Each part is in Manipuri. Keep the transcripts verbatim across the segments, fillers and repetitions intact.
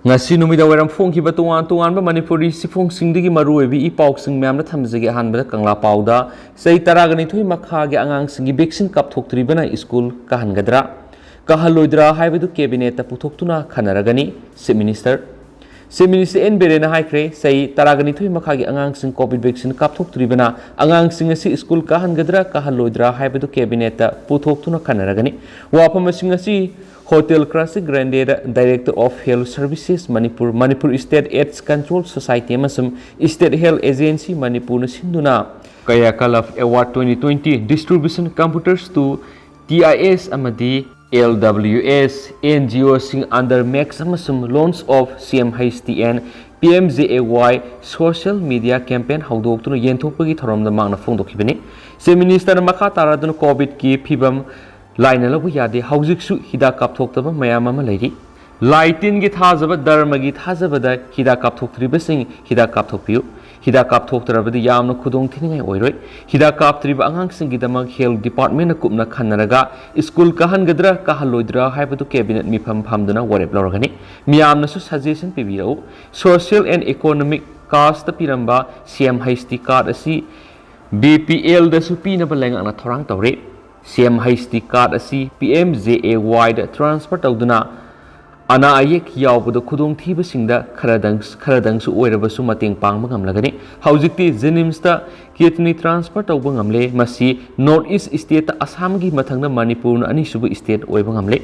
ꯉꯁꯤ ꯅꯨꯃꯤꯗꯥꯡ ꯋꯥꯏꯔꯝ ꯐꯣꯡꯈꯤꯕ ꯇꯣꯉꯥꯟ ꯇꯣꯉꯥꯟꯕ ꯃꯅꯤꯄꯨꯔꯤ ꯆꯦꯐꯣꯡꯁꯤꯡꯗꯒꯤ ꯃꯔꯨꯑꯣꯏꯕ ꯏ ꯄꯥꯎꯁꯤꯡ ꯃꯌꯥꯝꯗ ꯊꯝꯖꯒꯦ꯫ ꯑꯍꯥꯟꯕꯗ ꯀꯪꯂꯥ ꯄꯥꯎꯗ, ꯆꯍꯤ ꯇꯔꯥꯒ ꯅꯤꯊꯣꯏ ꯃꯈꯥꯒꯤ ꯑꯉꯥꯡꯁꯤꯡꯒꯤ ꯚꯦꯛꯁꯤꯟ ꯀꯥꯞꯊꯣꯛꯇ꯭ꯔꯤꯕꯅ ꯁ꯭ꯀꯨꯜ ꯀꯥꯍꯟꯒꯗ꯭ꯔꯥ, ꯀꯥꯍꯜꯂꯣꯏꯗ꯭ꯔꯥ ꯍꯥꯏꯕꯗꯨ ꯀꯦꯕꯤꯅꯦꯠꯇ ꯄꯨꯊꯣꯛꯇꯨꯅ ꯈꯟꯅꯔꯒꯅꯤ꯫ Chief minister, chief minister N ꯕꯤꯔꯦꯟꯅ ꯍꯥꯏꯈ꯭ꯔꯦ, ꯆꯍꯤ ꯇꯔꯥꯒ ꯅꯤꯊꯣꯏ ꯃꯈꯥꯒꯤ ꯑꯉꯥꯡꯁꯤꯡ ꯀꯣꯚꯤꯗ ꯚꯦꯛꯁꯤꯟ ꯀꯥꯞꯊꯣꯛꯇ꯭ꯔꯤꯕꯅ ꯑꯉꯥꯡꯁꯤꯡ ꯑꯁꯤ ꯁ꯭ꯀꯨꯜ ꯀꯥꯍꯟꯒꯗ꯭ꯔꯥ, ꯀꯥꯍꯜꯂꯣꯏꯗ꯭ꯔꯥ ꯍꯥꯏꯕꯗꯨ ꯀꯦꯕꯤꯅꯦꯠꯇ ꯄꯨꯊꯣꯛꯇꯨꯅ ꯈꯟꯅꯔꯒꯅꯤ꯫ ꯋꯥꯐꯝ ꯑꯁꯤꯡ ꯑꯁꯤ ꯍꯣꯇꯦꯜ ꯀ꯭ꯂꯥꯁꯤꯛ ꯒ꯭ꯔꯥꯟꯗꯦꯗ Director of Health Services Manipur, Manipur State AIDS Control Society ꯑꯃꯁꯨꯡ State Health Agency ꯃꯅꯤꯄꯨꯔꯅ ꯁꯤꯟꯗꯨꯅ ꯀꯌꯥꯀꯂꯞ Award twenty twenty distribution computers to T I S ꯑꯃꯗꯤ L W S, N G O ꯁꯤꯡ under MACS ꯑꯃꯁꯨꯡ launch of C M H T and P M J A Y social media campaign ꯍꯧꯗꯣꯛꯇꯨꯅ ꯌꯦꯟꯊꯣꯛꯄꯒꯤ ꯊꯧꯔꯝꯗ ꯃꯍꯥꯛꯅ ꯐꯣꯡꯗꯣꯛꯈꯤꯕꯅꯤ꯫ ꯆꯤꯐ ꯃꯤꯅꯤꯁꯇꯔꯅ ꯃꯈꯥ ꯇꯥꯔꯗꯨꯅ ꯀꯣꯚꯤꯗꯀꯤ ꯐꯤꯕꯝ ꯂꯥꯏꯅ ꯂꯧꯕ ꯌꯥꯗꯦ, ꯍꯧꯖꯤꯛꯁꯨ ꯍꯤꯗꯥꯛ ꯀꯥꯞꯊꯣꯛꯇꯕ ꯃꯌꯥꯝ ꯑꯃ ꯂꯩꯔꯤ꯫ ꯂꯥꯏ ꯇꯤꯟꯒꯤ ꯊꯥꯖꯕ, ꯙꯔꯃꯒꯤ ꯊꯥꯖꯕꯗ ꯍꯤꯗꯥꯛ ꯀꯥꯞꯊꯣꯛꯇ꯭ꯔꯤꯕꯁꯤꯡ ꯍꯤꯗꯥꯛ ꯀꯥꯞꯊꯣꯛꯄꯤꯌꯨ꯫ ꯍꯤꯗꯥꯛ ꯀꯥꯞꯊꯣꯛꯇ꯭ꯔꯕꯗꯤ ꯌꯥꯝꯅ ꯈꯨꯗꯣꯡ ꯊꯤꯅꯤꯡꯉꯥꯏ ꯑꯣꯏꯔꯣꯏ꯫ ꯍꯤꯗꯥꯛ ꯀꯥꯞꯇ꯭ꯔꯤꯕ ꯑꯉꯥꯡꯁꯤꯡꯒꯤꯗꯃꯛ ꯍꯦꯜꯊ ꯗꯤꯄꯥꯔꯠꯃꯦꯟꯅ ꯀꯨꯞꯅ ꯈꯟꯅꯔꯒ ꯁ꯭ꯀꯨꯜ ꯀꯥꯍꯟꯒꯗ꯭ꯔꯥ ꯀꯥꯍꯜꯂꯣꯏꯗ꯭ꯔꯥ ꯍꯥꯏꯕꯗꯨ ꯀꯦꯕꯤꯅꯦꯠ ꯃꯤꯐꯝ ꯐꯝꯗꯨꯅ ꯋꯥꯔꯦꯞ ꯂꯧꯔꯒꯅꯤ꯫ ꯃꯤꯌꯥꯝꯅꯁꯨ ꯁꯖꯦꯁꯟ ꯄꯤꯕꯤꯔꯛꯎ꯫ ꯁꯣꯁꯤꯌꯦꯜ ꯑꯦꯟ ꯏꯀꯣꯅꯣꯃꯤꯛ ꯀꯥꯁꯇ ꯄꯤꯔꯝꯕ C M H T card ꯑꯁꯤ B P L ꯗꯁꯨ ꯄꯤꯅꯕ ꯂꯩꯉꯥꯛꯅ ꯊꯧꯔꯥꯡ ꯇꯧꯔꯤ꯫ C M H T card ꯑꯁꯤ P M J A Y the transfer ꯇꯧꯗꯨꯅ ꯑꯅꯥ ꯑꯌꯦꯛ ꯌꯥꯎꯕꯗ ꯈꯨꯗꯣꯡꯊꯤꯕꯁꯤꯡꯗ ꯈꯔꯗꯪ, ꯈꯔꯗꯪꯁꯨ ꯑꯣꯏꯔꯕꯁꯨ ꯃꯇꯦꯡ ꯄꯥꯡꯕ ꯉꯝꯂꯒꯅꯤ꯫ ꯍꯧꯖꯤꯛꯇꯤ JNIMS ꯇ kidney transfer ꯇꯧꯕ ꯉꯝꯂꯦ꯫ ꯃꯁꯤ North East state ꯇ ꯑꯁꯥꯝꯒꯤ ꯃꯊꯪꯗ ꯃꯅꯤꯄꯨꯔꯅ ꯑꯅꯤꯁꯨꯕ state ꯑꯣꯏꯕ ꯉꯝꯂꯦ꯫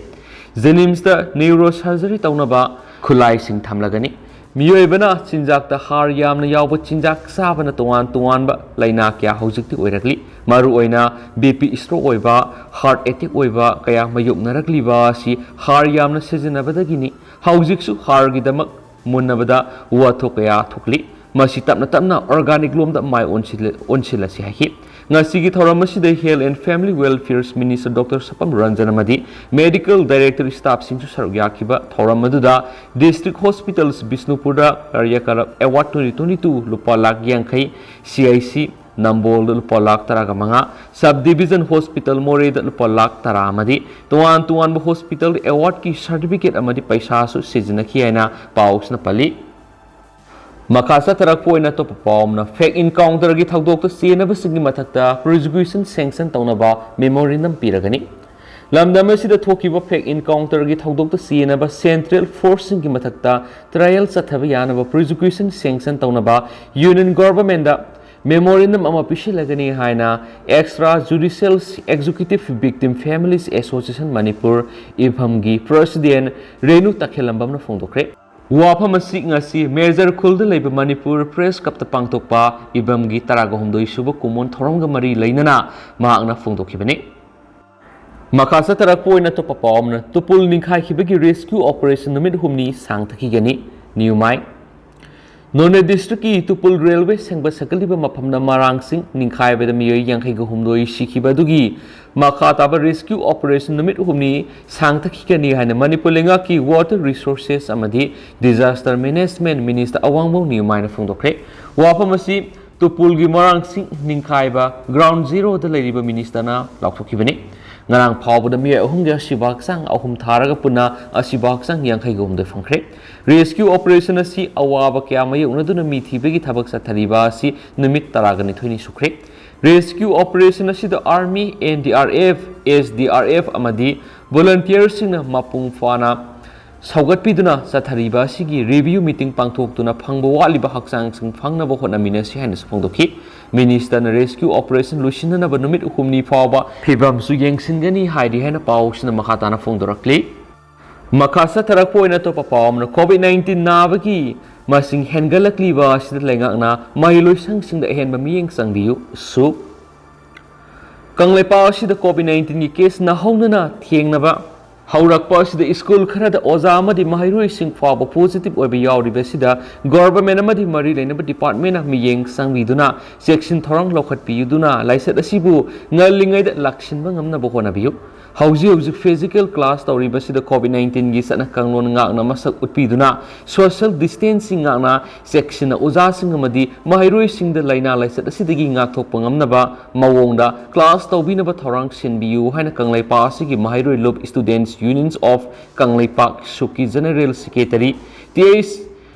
JNIMS ꯇ neurosurgery ꯇꯧꯅꯕ ꯈꯨꯠꯂꯥꯏꯁꯤꯡ ꯊꯝꯂꯒꯅꯤ꯫ ꯃꯤꯑꯣꯏꯕꯅ ꯆꯤꯟꯖꯥꯛꯇ ꯍꯥꯔ ꯌꯥꯝꯅ ꯌꯥꯎꯕ ꯆꯤꯟꯖꯥꯛ ꯆꯥꯕꯅ ꯇꯣꯉꯥꯟ ꯇꯣꯉꯥꯟꯕ ꯂꯥꯏꯅꯥ ꯀꯌꯥ ꯍꯧꯖꯤꯛꯇꯤ ꯑꯣꯏꯔꯛꯂꯤ꯫ ꯃꯔꯨꯑꯣꯏꯅ B P stroke ꯑꯣꯏꯕ, heart attack ꯑꯣꯏꯕ ꯀꯌꯥ ꯃꯥꯌꯣꯛꯅꯔꯛꯂꯤꯕ ꯑꯁꯤ ꯍꯥꯔ ꯌꯥꯝꯅ ꯁꯤꯖꯤꯟꯅꯕꯗꯒꯤꯅꯤ꯫ ꯍꯧꯖꯤꯛꯁꯨ ꯍꯥꯔꯒꯤꯗꯃꯛ ꯃꯨꯟꯅꯕꯗ ꯋꯥꯊꯣꯛ ꯀꯌꯥ ꯊꯣꯛꯂꯤ꯫ ꯃꯁꯤ ꯇꯞꯅ ꯇꯞꯅ organic ꯂꯣꯝꯗ ꯃꯥꯏ ꯑꯣꯟꯁꯤꯜꯂ-, ꯑꯣꯟꯁꯤꯜꯂꯁꯤ ꯍꯥꯏꯈꯤ꯫ ꯉꯁꯤꯒꯤ ꯊꯧꯔꯝ ꯑꯁꯤꯗ Health and Family Welfare Minister Doctor ꯁꯄꯝ Ranjan ꯑꯃꯗꯤ medical director staff ꯁꯤꯡꯁꯨ ꯁꯔꯨꯛ ꯌꯥꯈꯤꯕ ꯊꯧꯔꯝ ꯑꯗꯨꯗ District Hospitals ꯕꯤꯁꯅꯨꯄꯨꯔꯗ ꯀꯥꯔꯌꯀꯔꯞ Award twenty twenty two ꯂꯨꯄꯥ ꯂꯥꯈ ꯌꯥꯡꯈꯩ, C I C ꯅꯝꯕꯣꯜꯗ ꯂꯨꯄꯥ ꯂꯥꯈ ꯇꯔꯥꯒ ꯃꯉꯥ, Sub Division Hospital ꯃꯣꯔꯦꯗ ꯂꯨꯄꯥ ꯂꯥꯈ ꯇꯔꯥ ꯑꯃꯗꯤ ꯇꯣꯉꯥꯟ ꯇꯣꯉꯥꯟꯕ hospital awardꯀꯤ certificate ꯑꯃꯗꯤ ꯄꯩꯁꯥꯁꯨ ꯁꯤꯖꯤꯟꯅꯈꯤ ꯍꯥꯏꯅ ꯄꯥꯎꯁꯤꯅ ꯄꯜꯂꯤ꯫ ꯃꯈꯥ ꯆꯠꯊꯔꯛꯄ ꯑꯣꯏꯅ ꯑꯇꯣꯞꯄ ꯄꯥꯎ ꯑꯃꯅ, fake encounterꯒꯤ ꯊꯧꯗꯣꯛꯇ ꯆꯦꯟꯅꯕꯁꯤꯡꯒꯤ ꯃꯊꯛꯇ prosecution sanction ꯇꯧꯅꯕ memorandum ꯄꯤꯔꯒꯅꯤ꯫ ꯂꯝꯗꯝ ꯑꯁꯤꯗ ꯊꯣꯛꯈꯤꯕ fake encounterꯒꯤ ꯊꯧꯗꯣꯛꯇ ꯆꯦꯟꯅꯕ central forceꯁꯤꯡꯒꯤ ꯃꯊꯛꯇ trial ꯆꯠꯊꯕ ꯌꯥꯅꯕ prosecution sanction ꯇꯧꯅꯕ union governmentꯗ memorandum ꯑꯃ ꯄꯤꯁꯤꯜꯂꯒꯅꯤ ꯍꯥꯏꯅ Extra Judicial Executive Victim Families Association Manipur, ꯏꯐꯝꯒꯤ president Renu ꯇꯈꯦꯜꯂꯝꯕꯝꯅ ꯐꯣꯡꯗꯣꯛꯈ꯭ꯔꯦ꯫ ꯋꯥꯐꯝ ꯑꯁꯤ ꯉꯁꯤ ꯃꯦꯖꯔ ꯈꯨꯜꯗ ꯂꯩꯕ ꯃꯅꯤꯄꯨꯔ Press Clubꯇ ꯄꯥꯡꯊꯣꯛꯄ ꯏꯕꯝꯒꯤ ꯇꯔꯥꯒ ꯍꯨꯝꯗꯣꯏ ꯁꯨꯕ ꯀꯨꯝꯑꯣꯟ ꯊꯧꯔꯝꯒ ꯃꯔꯤ ꯂꯩꯅꯅ ꯃꯍꯥꯛꯅ ꯐꯣꯡꯗꯣꯛꯈꯤꯕꯅꯤ꯫ ꯃꯈꯥ ꯆꯠꯊꯔꯛꯄ ꯑꯣꯏꯅ ꯑꯇꯣꯞꯄ ꯄꯥꯎ ꯑꯃꯅ, ꯇꯨꯄꯨꯜ ꯅꯤꯡꯈꯥꯏꯈꯤꯕꯒꯤ rescue operation ꯅꯨꯃꯤꯠ ꯍꯨꯝꯅꯤ ꯁꯥꯡꯊꯈꯤꯒꯅꯤ꯫ New Mai꯫ ꯅꯣꯅꯦ districtꯀꯤ ꯇꯨꯄꯨꯜ railway ꯁꯦꯡꯕ ꯁꯥꯒꯠꯂꯤꯕ ꯃꯐꯝꯗ ꯃꯔꯥꯡꯁꯤꯡ ꯅꯤꯡꯈꯥꯏꯕꯗ ꯃꯤꯑꯣꯏ ꯌꯥꯡꯈꯩꯒ ꯍꯨꯝꯗꯣꯏ ꯁꯤꯈꯤꯕ ꯑꯗꯨꯒꯤ ꯃꯈꯥ ꯇꯥꯕ rescue operation ꯅꯨꯃꯤꯠ ꯍꯨꯝꯅꯤ ꯁꯥꯡꯊꯈꯤꯒꯅꯤ ꯍꯥꯏꯅ ꯃꯅꯤꯄꯨꯔ ꯂꯩꯉꯥꯛꯀꯤ Water Resources ꯑꯃꯗꯤ Disaster Management Minister ꯑꯋꯥꯡꯕꯝ ꯅꯤꯌꯨꯃꯥꯏꯅ ꯐꯣꯡꯗꯣꯛꯈ꯭ꯔꯦ꯫ ꯋꯥꯐꯝ ꯑꯁꯤ ꯇꯨꯄꯨꯜꯒꯤ ꯃꯔꯥꯡꯁꯤꯡ ꯅꯤꯡꯈꯥꯏꯕ ground zeroꯗ ꯂꯩꯔꯤꯕ ministerꯅ ꯂꯥꯎꯊꯣꯛꯈꯤꯕꯅꯤ꯫ ꯉꯔꯥꯡ ꯐꯥꯎꯕꯗ ꯃꯤꯑꯣꯏ ꯑꯍꯨꯝꯒꯤ ꯑꯁꯤꯕ ꯍꯛꯆꯥꯡ ꯑꯍꯨꯝ ꯊꯥꯔꯒ ꯄꯨꯟꯅ ꯑꯁꯤꯕ ꯍꯛꯆꯥꯡ ꯌꯥꯡꯈꯩꯒ ꯍꯨꯝꯗꯣꯏ ꯐꯪꯈ꯭ꯔꯦ꯫ Rescue operation ꯑꯁꯤ ꯑꯋꯥꯕ ꯀꯌꯥ ꯃꯥꯌꯣꯛꯅꯗꯨꯅ ꯃꯤ ꯊꯤꯕꯒꯤ ꯊꯕꯛ ꯆꯠꯊꯔꯤꯕ ꯑꯁꯤ ꯅꯨꯃꯤꯠ ꯇꯔꯥꯒ ꯅꯤꯊꯣꯏꯅꯤ ꯁꯨꯈ꯭ꯔꯦ꯫ Rescue operation ꯑꯁꯤꯗ Army, NDRF, SDRF ꯑꯃꯗꯤ volunteerꯁꯤꯡꯅ ꯃꯄꯨꯡ ꯐꯥꯅ ꯁꯧꯒꯠꯄꯤꯗꯨꯅ ꯆꯠꯊꯔꯤꯕ ꯑꯁꯤꯒꯤ review meeting ꯄꯥꯡꯊꯣꯛꯇꯨꯅ ꯐꯪꯕ ꯋꯥꯠꯂꯤꯕ ꯍꯛꯆꯥꯡꯁꯤꯡ ꯐꯪꯅꯕ ꯍꯣꯠꯅꯃꯤꯟꯅꯁꯤ ꯍꯥꯏꯅꯁꯨ ꯐꯣꯡꯗꯣꯛꯈꯤ꯫ Ministerꯅ rescue operation ꯂꯣꯏꯁꯤꯟꯅꯅꯕ ꯅꯨꯃꯤꯠ ꯍꯨꯝꯅꯤ ꯐꯥꯎꯕ ꯐꯤꯕꯝꯁꯨ ꯌꯦꯡꯁꯤꯟꯒꯅꯤ ꯍꯥꯏꯔꯤ ꯍꯥꯏꯅ ꯄꯥꯎꯁꯤꯅ ꯃꯈꯥ ꯇꯥꯅ ꯐꯣꯡꯗꯣꯔꯛꯂꯤ꯫ ꯃꯈꯥ ꯆꯠꯊꯔꯛꯄ ꯑꯣꯏꯅ ꯑꯇꯣꯞꯄ ꯄꯥꯎ ꯑꯃꯅ, COVID nineteen ꯅꯥꯕꯒꯤ ꯃꯁꯤꯡ ꯍꯦꯟꯒꯠꯂꯛꯂꯤꯕ ꯑꯁꯤꯗ ꯂꯩꯉꯥꯛꯅ ꯃꯍꯩꯂꯣꯏꯁꯪꯁꯤꯡꯗ ꯑꯍꯦꯟꯕ ꯃꯤꯠꯌꯦꯡ ꯆꯪꯕꯤꯌꯨ꯫ ꯁꯨꯛ ꯀꯪꯂꯩꯄꯥꯛ ꯑꯁꯤꯗ COVID nineteenꯒꯤ case ꯅꯧꯍꯧꯅꯅ ꯊꯦꯡꯅꯕ ꯍꯧꯔꯛꯄ ꯑꯁꯤꯗ school ꯈꯔꯗ ꯑꯣꯖꯥ ꯑꯃꯗꯤ ꯃꯍꯩꯔꯣꯏꯁꯤꯡ ꯐꯥꯎꯕ positive ꯑꯣꯏꯕ ꯌꯥꯎꯔꯤꯕ ꯑꯁꯤꯗ government ꯑꯃꯗꯤ ꯃꯔꯤ ꯂꯩꯅꯕ departmentꯅ ꯃꯤꯠꯌꯦꯡ ꯆꯪꯕꯤꯗꯨꯅ ꯆꯦꯛꯁꯤꯟ ꯊꯧꯔꯥꯡ ꯂꯧꯈꯠꯄꯤꯗꯨꯅ ꯂꯥꯏꯆꯠ ꯑꯁꯤꯕꯨ ꯉꯜꯂꯤꯉꯩꯗ ꯂꯥꯛꯁꯤꯟꯕ ꯉꯝꯅꯕ ꯍꯣꯠꯅꯕꯤꯌꯨ꯫ ꯍꯧꯖꯤꯛ ꯍꯧꯖꯤꯛ ꯐꯤꯖꯤꯀꯦꯜ ꯀ꯭ꯂꯥꯁ ꯇꯧꯔꯤꯕꯁꯤꯗ ꯀꯣꯚꯤꯗ ꯅꯥꯏꯟꯇꯤꯟꯒꯤ ꯆꯠꯅ ꯀꯥꯡꯂꯣꯟ ꯉꯥꯛꯅ ꯃꯁꯛ ꯎꯠꯄꯤꯗꯨꯅ, ꯁꯣꯁꯤꯌꯦꯜ ꯗꯤꯁꯇꯦꯟꯁꯤꯡ ꯉꯥꯛꯅ ꯆꯦꯛꯁꯤꯟꯅ ꯑꯣꯖꯥꯁꯤꯡ ꯑꯃꯗꯤ ꯃꯍꯩꯔꯣꯏꯁꯤꯡꯗ ꯂꯥꯏꯅꯥ ꯂꯥꯏꯆꯠ ꯑꯁꯤꯗꯒꯤ ꯉꯥꯛꯊꯣꯛꯄ ꯉꯝꯅꯕ ꯃꯑꯣꯡꯗ ꯀ꯭ꯂꯥꯁ ꯇꯧꯕꯤꯅꯕ ꯊꯧꯔꯥꯡ ꯁꯤꯟꯕꯤꯌꯨ ꯍꯥꯏꯅ ꯀꯪꯂꯩꯄꯥꯛ ꯑꯁꯤꯒꯤ ꯃꯍꯩꯔꯣꯏ ꯂꯨꯞ Students Unions of ꯀꯪꯂꯩꯄꯥꯛ, ꯁꯨꯛꯀꯤ general secretary T H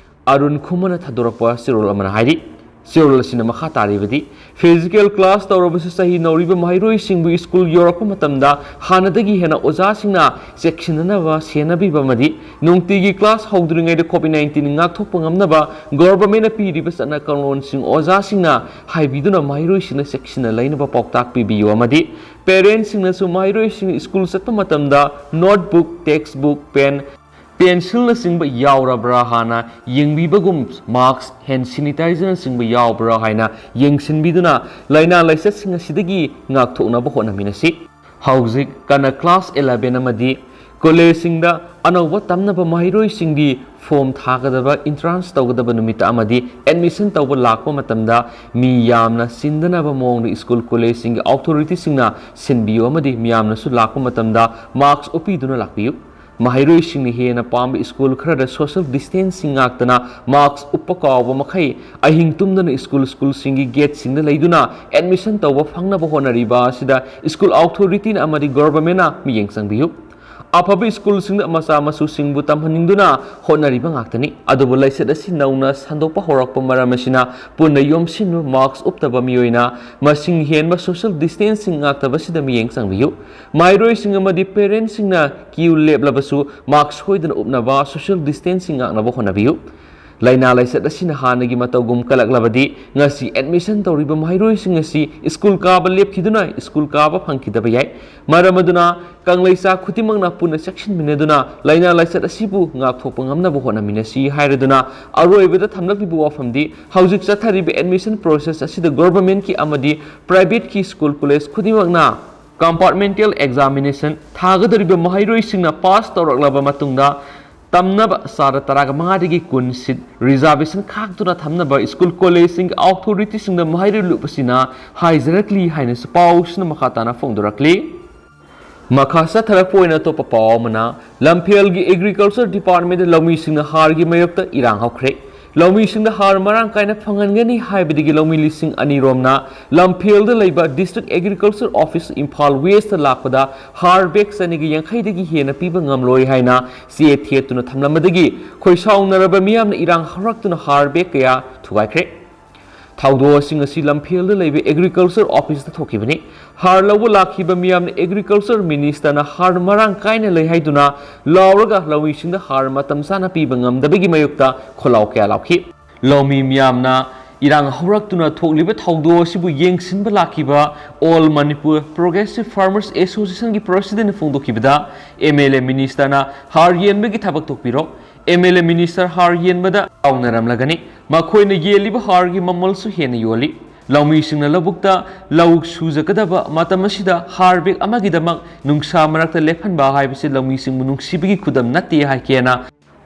Arun ꯈꯨꯃꯟꯅ ꯊꯥꯗꯣꯔꯛꯄ ꯆꯦꯔꯣꯜ ꯑꯃꯅ ꯍꯥꯏꯔꯤ꯫ ꯆꯦꯔꯣꯜ ꯑꯁꯤꯅ ꯃꯈꯥ ꯇꯥꯔꯤꯕꯗꯤ, ꯐꯤꯖꯤꯀꯦꯜ ꯀ꯭ꯂꯥꯁ ꯇꯧꯔꯕꯁꯨ ꯆꯍꯤ ꯅꯧꯔꯤꯕ ꯃꯍꯩꯔꯣꯏꯁꯤꯡꯕꯨ ꯁ꯭ꯀꯨꯜ ꯌꯧꯔꯛꯄ ꯃꯇꯝꯗ ꯍꯥꯟꯅꯗꯒꯤ ꯍꯦꯟꯅ ꯑꯣꯖꯥꯁꯤꯡꯅ ꯆꯦꯛꯁꯤꯟꯅꯅꯕ ꯁꯦꯟꯅꯕꯤꯕ ꯑꯃꯗꯤ ꯅꯨꯡꯇꯤꯒꯤ ꯀ꯭ꯂꯥꯁ ꯍꯧꯗ꯭ꯔꯤꯉꯩꯗ ꯀꯣꯚꯤꯗ ꯅꯥꯏꯟꯇꯤꯟ ꯉꯥꯛꯊꯣꯛꯄ ꯉꯝꯅꯕ ꯒꯣꯚꯔꯟꯃꯦꯟꯠꯅ ꯄꯤꯔꯤꯕ ꯆꯠꯅ ꯀꯥꯡꯂꯣꯟꯁꯤꯡ ꯑꯣꯖꯥꯁꯤꯡꯅ ꯍꯥꯏꯕꯤꯗꯨꯅ ꯃꯍꯩꯔꯣꯏꯁꯤꯡꯅ ꯆꯦꯛꯁꯤꯟꯅ ꯂꯩꯅꯕ ꯄꯥꯎꯇꯥꯛ ꯄꯤꯕꯤꯌꯨ ꯑꯃꯗꯤ ꯄꯦꯔꯦꯟꯠꯁꯤꯡꯅꯁꯨ ꯃꯍꯩꯔꯣꯏꯁꯤꯡ ꯁ꯭ꯀꯨꯜ ꯆꯠꯄ ꯃꯇꯝꯗ ꯅꯣꯠꯕꯨꯛ, ꯇꯦꯛꯁꯕꯨꯛ, ꯄꯦꯟ, ꯄꯦꯟꯁꯤꯜꯅꯆꯤꯡꯕ ꯌꯥꯎꯔꯕ꯭ꯔꯥ ꯍꯥꯟꯅ ꯌꯦꯡꯕꯤꯕꯒꯨꯝ, ꯃꯥꯛꯁ, ꯍꯦꯟ ꯁꯦꯅꯤꯇꯥꯏꯖꯔꯅꯆꯤꯡꯕ ꯌꯥꯎꯕ꯭ꯔꯥ ꯍꯥꯏꯅ ꯌꯦꯡꯁꯤꯟꯕꯤꯗꯨꯅ ꯂꯥꯏꯅꯥ ꯂꯥꯏꯆꯠꯁꯤꯡ ꯑꯁꯤꯗꯒꯤ ꯉꯥꯛꯊꯣꯛꯅꯕ ꯍꯣꯠꯅꯃꯤꯟꯅꯁꯤ꯫ ꯍꯧꯖꯤꯛ ꯀꯟꯅ ꯀ꯭ꯂꯥꯁ ꯏꯂꯦꯚꯦꯟ ꯑꯃꯗꯤ ꯀꯣꯂꯦꯖꯁꯤꯡꯗ ꯑꯅꯧꯕ ꯇꯝꯅꯕ ꯃꯍꯩꯔꯣꯏꯁꯤꯡꯒꯤ ꯐꯣꯔꯝ ꯊꯥꯒꯗꯕ, ꯏꯟꯇ꯭ꯔꯥꯟꯁ ꯇꯧꯒꯗꯕ ꯅꯨꯃꯤꯠꯇ ꯑꯃꯗꯤ ꯑꯦꯗꯃꯤꯁꯟ ꯇꯧꯕ ꯂꯥꯛꯄ ꯃꯇꯝꯗ ꯃꯤ ꯌꯥꯝꯅ ꯆꯤꯟꯗꯅꯕ ꯃꯑꯣꯡꯗ ꯁ꯭ꯀꯨꯜ ꯀꯣꯂꯦꯖꯁꯤꯡꯒꯤ ꯑꯣꯊꯣꯔꯤꯇꯤꯁꯤꯡꯅ ꯁꯤꯟꯕꯤꯌꯨ ꯑꯃꯗꯤ ꯃꯤꯌꯥꯝꯅꯁꯨ ꯂꯥꯛꯄ ꯃꯇꯝꯗ ꯃꯥꯛꯁ ꯎꯞꯄꯤꯗꯨꯅ ꯂꯥꯛꯄꯤꯌꯨ꯫ ꯃꯍꯩꯔꯣꯏꯁꯤꯡꯅ ꯍꯦꯟꯅ ꯄꯥꯝꯕ ꯁ꯭ꯀꯨꯜ ꯈꯔꯗ ꯁꯣꯁꯤꯌꯦꯜ ꯗꯤꯁꯇꯦꯟꯁꯤꯡ ꯉꯥꯛꯇꯅ ꯃꯥꯛꯁ ꯎꯞꯄ ꯀꯥꯎꯕ ꯃꯈꯩ ꯑꯍꯤꯡ ꯇꯨꯝꯗꯅ ꯁ꯭ꯀꯨꯜ, ꯁ꯭ꯀꯨꯜꯁꯤꯡꯒꯤ ꯒꯦꯠꯁꯤꯡꯗ ꯂꯩꯗꯨꯅ ꯑꯦꯗꯃꯤꯁꯟ ꯇꯧꯕ ꯐꯪꯅꯕ ꯍꯣꯠꯅꯔꯤꯕ ꯑꯁꯤꯗ ꯁ꯭ꯀꯨꯜ ꯑꯣꯊꯣꯔꯤꯇꯤꯅ ꯑꯃꯗꯤ ꯒꯣꯚꯔꯟꯃꯦꯟꯠꯅ ꯃꯤꯠꯌꯦꯡ ꯆꯪꯕꯤꯌꯨ꯫ ꯑꯐꯕ ꯁ꯭ꯀꯨꯜꯁꯤꯡꯗ ꯃꯆꯥ ꯃꯁꯨꯁꯤꯡꯕꯨ ꯇꯝꯍꯟꯅꯤꯡꯗꯨꯅ ꯍꯣꯠꯅꯔꯤꯕ ꯉꯥꯛꯇꯅꯤ꯫ ꯑꯗꯨꯕꯨ ꯂꯥꯏꯆꯠ ꯑꯁꯤ ꯅꯧꯅ ꯁꯟꯗꯣꯛꯄ ꯍꯧꯔꯛꯄ ꯃꯔꯝ ꯑꯁꯤꯅ ꯄꯨꯟꯅ ꯌꯣꯝꯁꯤꯟꯕ ꯃꯥꯛꯁ ꯎꯞꯇꯕ ꯃꯤꯑꯣꯏꯅ ꯃꯁꯤꯡ ꯍꯦꯟꯕ ꯁꯣꯁꯤꯌꯦꯜ ꯗꯤꯁꯇꯦꯟꯁꯤꯡ ꯉꯥꯛꯇꯕꯁꯤꯗ ꯃꯤꯠꯌꯦꯡ ꯆꯪꯕꯤꯌꯨ꯫ ꯃꯍꯩꯔꯣꯏꯁꯤꯡ ꯑꯃꯗꯤ ꯄꯦꯔꯦꯟꯠꯁꯤꯡꯅ ꯀ꯭ꯌꯨ ꯂꯦꯞꯂꯕꯁꯨ ꯃꯥꯛꯁ ꯁꯣꯏꯗꯅ ꯎꯞꯅꯕ, ꯁꯣꯁꯤꯌꯦꯜ ꯗꯤꯁꯇꯦꯟꯁꯤꯡ ꯉꯥꯛꯅꯕ ꯍꯣꯠꯅꯕꯤꯌꯨ꯫ ꯂꯥꯏꯅꯥ ꯂꯥꯏꯆꯠ ꯑꯁꯤꯅ ꯍꯥꯟꯅꯒꯤ ꯃꯇꯧꯒꯨꯝ ꯀꯜꯂꯛꯂꯕꯗꯤ ꯉꯁꯤ ꯑꯦꯗꯃꯤꯁꯟ ꯇꯧꯔꯤꯕ ꯃꯍꯩꯔꯣꯏꯁꯤꯡ ꯑꯁꯤ ꯁ꯭ꯀꯨꯜ ꯀꯥꯕ ꯂꯦꯞꯈꯤꯗꯨꯅ ꯁ꯭ꯀꯨꯜ ꯀꯥꯕ ꯐꯪꯈꯤꯗꯕ ꯌꯥꯏ꯫ ꯃꯔꯝ ꯑꯗꯨꯅ ꯀꯪꯂꯩꯆꯥ ꯈꯨꯗꯤꯡꯃꯛꯅ ꯄꯨꯟꯅ ꯆꯦꯛꯁꯤꯟꯃꯤꯟꯅꯗꯨꯅ ꯂꯥꯏꯅꯥ ꯂꯥꯏꯆꯠ ꯑꯁꯤꯕꯨ ꯉꯥꯛꯊꯣꯛꯄ ꯉꯝꯅꯕ ꯍꯣꯠꯅꯃꯤꯟꯅꯁꯤ ꯍꯥꯏꯔꯗꯨꯅ ꯑꯔꯣꯏꯕꯗ ꯊꯝꯂꯛꯂꯤꯕ ꯋꯥꯐꯝꯗꯤ ꯍꯧꯖꯤꯛ ꯆꯠꯊꯔꯤꯕ ꯑꯦꯗꯃꯤꯁꯟ ꯄ꯭ꯔꯣꯁꯦꯁ ꯑꯁꯤꯗ ꯒꯣꯚꯔꯟꯃꯦꯟꯠꯀꯤ ꯑꯃꯗꯤ ꯄ꯭ꯔꯥꯏꯚꯦꯠꯀꯤ ꯁ꯭ꯀꯨꯜ ꯀꯣꯂꯦꯖ ꯈꯨꯗꯤꯡꯃꯛꯅ ꯀꯝꯄꯥꯔꯠꯃꯦꯟꯇꯦꯜ ꯑꯦꯛꯖꯥꯃꯤꯅꯦꯁꯟ ꯊꯥꯒꯗꯧꯔꯤꯕ ꯃꯍꯩꯔꯣꯏꯁꯤꯡꯅ ꯄꯥꯁ ꯇꯧꯔꯛꯂꯕ ꯃꯇꯨꯡꯗ ꯇꯝꯅꯕ ꯆꯥꯗ ꯇꯔꯥꯒ ꯃꯉꯥꯗꯒꯤ ꯀꯨꯟ ꯁꯤꯠ ꯔꯤꯖꯥꯔꯕꯦꯁꯟ ꯈꯥꯛꯇꯨꯅ ꯊꯝꯅꯕ ꯁ꯭ꯀꯨꯜ ꯀꯣꯂꯦꯖꯁꯤꯡꯒꯤ ꯑꯣꯊꯣꯔꯤꯇꯤꯁꯤꯡꯗ ꯃꯍꯩꯔꯣꯏ ꯂꯨꯞ ꯑꯁꯤꯅ ꯍꯥꯏꯖꯔꯛꯂꯤ ꯍꯥꯏꯅꯁꯨ ꯄꯥꯎꯁꯤꯅ ꯃꯈꯥ ꯇꯥꯅ ꯐꯣꯡꯗꯣꯔꯛꯂꯤ꯫ ꯃꯈꯥ ꯆꯠꯊꯔꯛꯄ ꯑꯣꯏꯅ ꯑꯇꯣꯞꯄ ꯄꯥꯎ ꯑꯃꯅ, ꯂꯝꯐꯦꯜꯒꯤ Agriculture Department ꯂꯧꯃꯤꯁꯤꯡꯅ ꯍꯥꯔꯒꯤ ꯃꯥꯌꯣꯛꯇ ꯏꯔꯥꯡ ꯍꯧꯈ꯭ꯔꯦ꯫ ꯂꯧꯃꯤꯁꯤꯡꯗ ꯍꯥꯔ ꯃꯔꯥꯡ ꯀꯥꯏꯅ ꯐꯪꯍꯟꯒꯅꯤ ꯍꯥꯏꯕꯗꯒꯤ ꯂꯧꯃꯤ ꯂꯤꯁꯤꯡ ꯑꯅꯤ ꯔꯣꯝꯅ ꯂꯝꯐꯦꯜꯗ ꯂꯩꯕ District Agriculture Office Imphal West ꯂꯥꯛꯄꯗ ꯍꯥꯔ bag ꯆꯅꯤꯒ ꯌꯥꯡꯈꯩꯗꯒꯤ ꯍꯦꯟꯅ ꯄꯤꯕ ꯉꯝꯂꯣꯏ ꯍꯥꯏꯅ ꯆꯦ ꯊꯦꯠꯇꯨꯅ ꯊꯝꯂꯝꯕꯗꯒꯤ ꯈꯣꯏꯁꯥꯎꯅꯔꯕ ꯃꯤꯌꯥꯝꯅ ꯏꯔꯥꯡ ꯍꯧꯔꯛꯇꯨꯅ ꯍꯥꯔ bag ꯀꯌꯥ ꯊꯨꯒꯥꯏꯈ꯭ꯔꯦ꯫ ꯊꯧꯗꯣꯛ ꯑꯁꯤ ꯉꯁꯤ ꯂꯝꯐꯦꯜꯗ ꯂꯩꯕ Agriculture Officeꯇ ꯊꯣꯛꯈꯤꯕꯅꯤ꯫ ꯍꯥꯔ ꯂꯧꯕ ꯂꯥꯛꯈꯤꯕ ꯃꯤꯌꯥꯝꯅ Agriculture Ministerꯅ ꯍꯥꯔ ꯃꯔꯥꯡ ꯀꯥꯏꯅ ꯂꯩ ꯍꯥꯏꯗꯨꯅ ꯂꯥꯎꯔꯒ ꯂꯧꯃꯤꯁꯤꯡꯗ ꯍꯥꯔ ꯃꯇꯝ ꯆꯥꯅ ꯄꯤꯕ ꯉꯝꯗꯕꯒꯤ ꯃꯥꯌꯣꯛꯇ ꯈꯣꯜꯂꯥꯎ ꯀꯌꯥ ꯂꯥꯎꯈꯤ꯫ ꯂꯧꯃꯤ ꯃꯤꯌꯥꯝꯅ ꯏꯔꯥꯡ ꯍꯧꯔꯛꯇꯨꯅ ꯊꯣꯛꯂꯤꯕ ꯊꯧꯗꯣꯛ ꯑꯁꯤꯕꯨ ꯌꯦꯡꯁꯤꯟꯕ ꯂꯥꯛꯈꯤꯕ All Manipur Progressive Farmers Associationꯒꯤ Presidentꯅ ꯐꯣꯡꯗꯣꯛꯈꯤꯕꯗ, MLA Ministerꯅ ꯍꯥꯔ ꯌꯦꯟꯕꯒꯤ ꯊꯕꯛ ꯇꯣꯛꯄꯤꯔꯣ, MLA Minister ꯍꯥꯔ ꯌꯦꯟꯕꯗ ꯀꯥꯎꯅꯔꯝꯂꯒꯅꯤ꯫ ꯃꯈꯣꯏꯅ ꯌꯦꯜꯂꯤꯕ ꯍꯥꯔꯒꯤ ꯃꯃꯜꯁꯨ ꯍꯦꯟꯅ ꯌꯣꯜꯂꯤ꯫ ꯂꯧꯃꯤꯁꯤꯡꯅ ꯂꯧꯕꯨꯛꯇ ꯂꯧ ꯁꯨꯖꯒꯗꯕ ꯃꯇꯝ ꯑꯁꯤꯗ ꯍꯥꯔ bag ꯑꯃꯒꯤꯗꯃꯛ ꯅꯨꯡꯁꯥ ꯃꯔꯛꯇ ꯂꯦꯞꯍꯟꯕ ꯍꯥꯏꯕꯁꯤ ꯂꯧꯃꯤꯁꯤꯡꯕꯨ ꯅꯨꯡꯁꯤꯕꯒꯤ ꯈꯨꯗꯝ ꯅꯠꯇꯦ ꯍꯥꯏꯈꯤꯑꯅ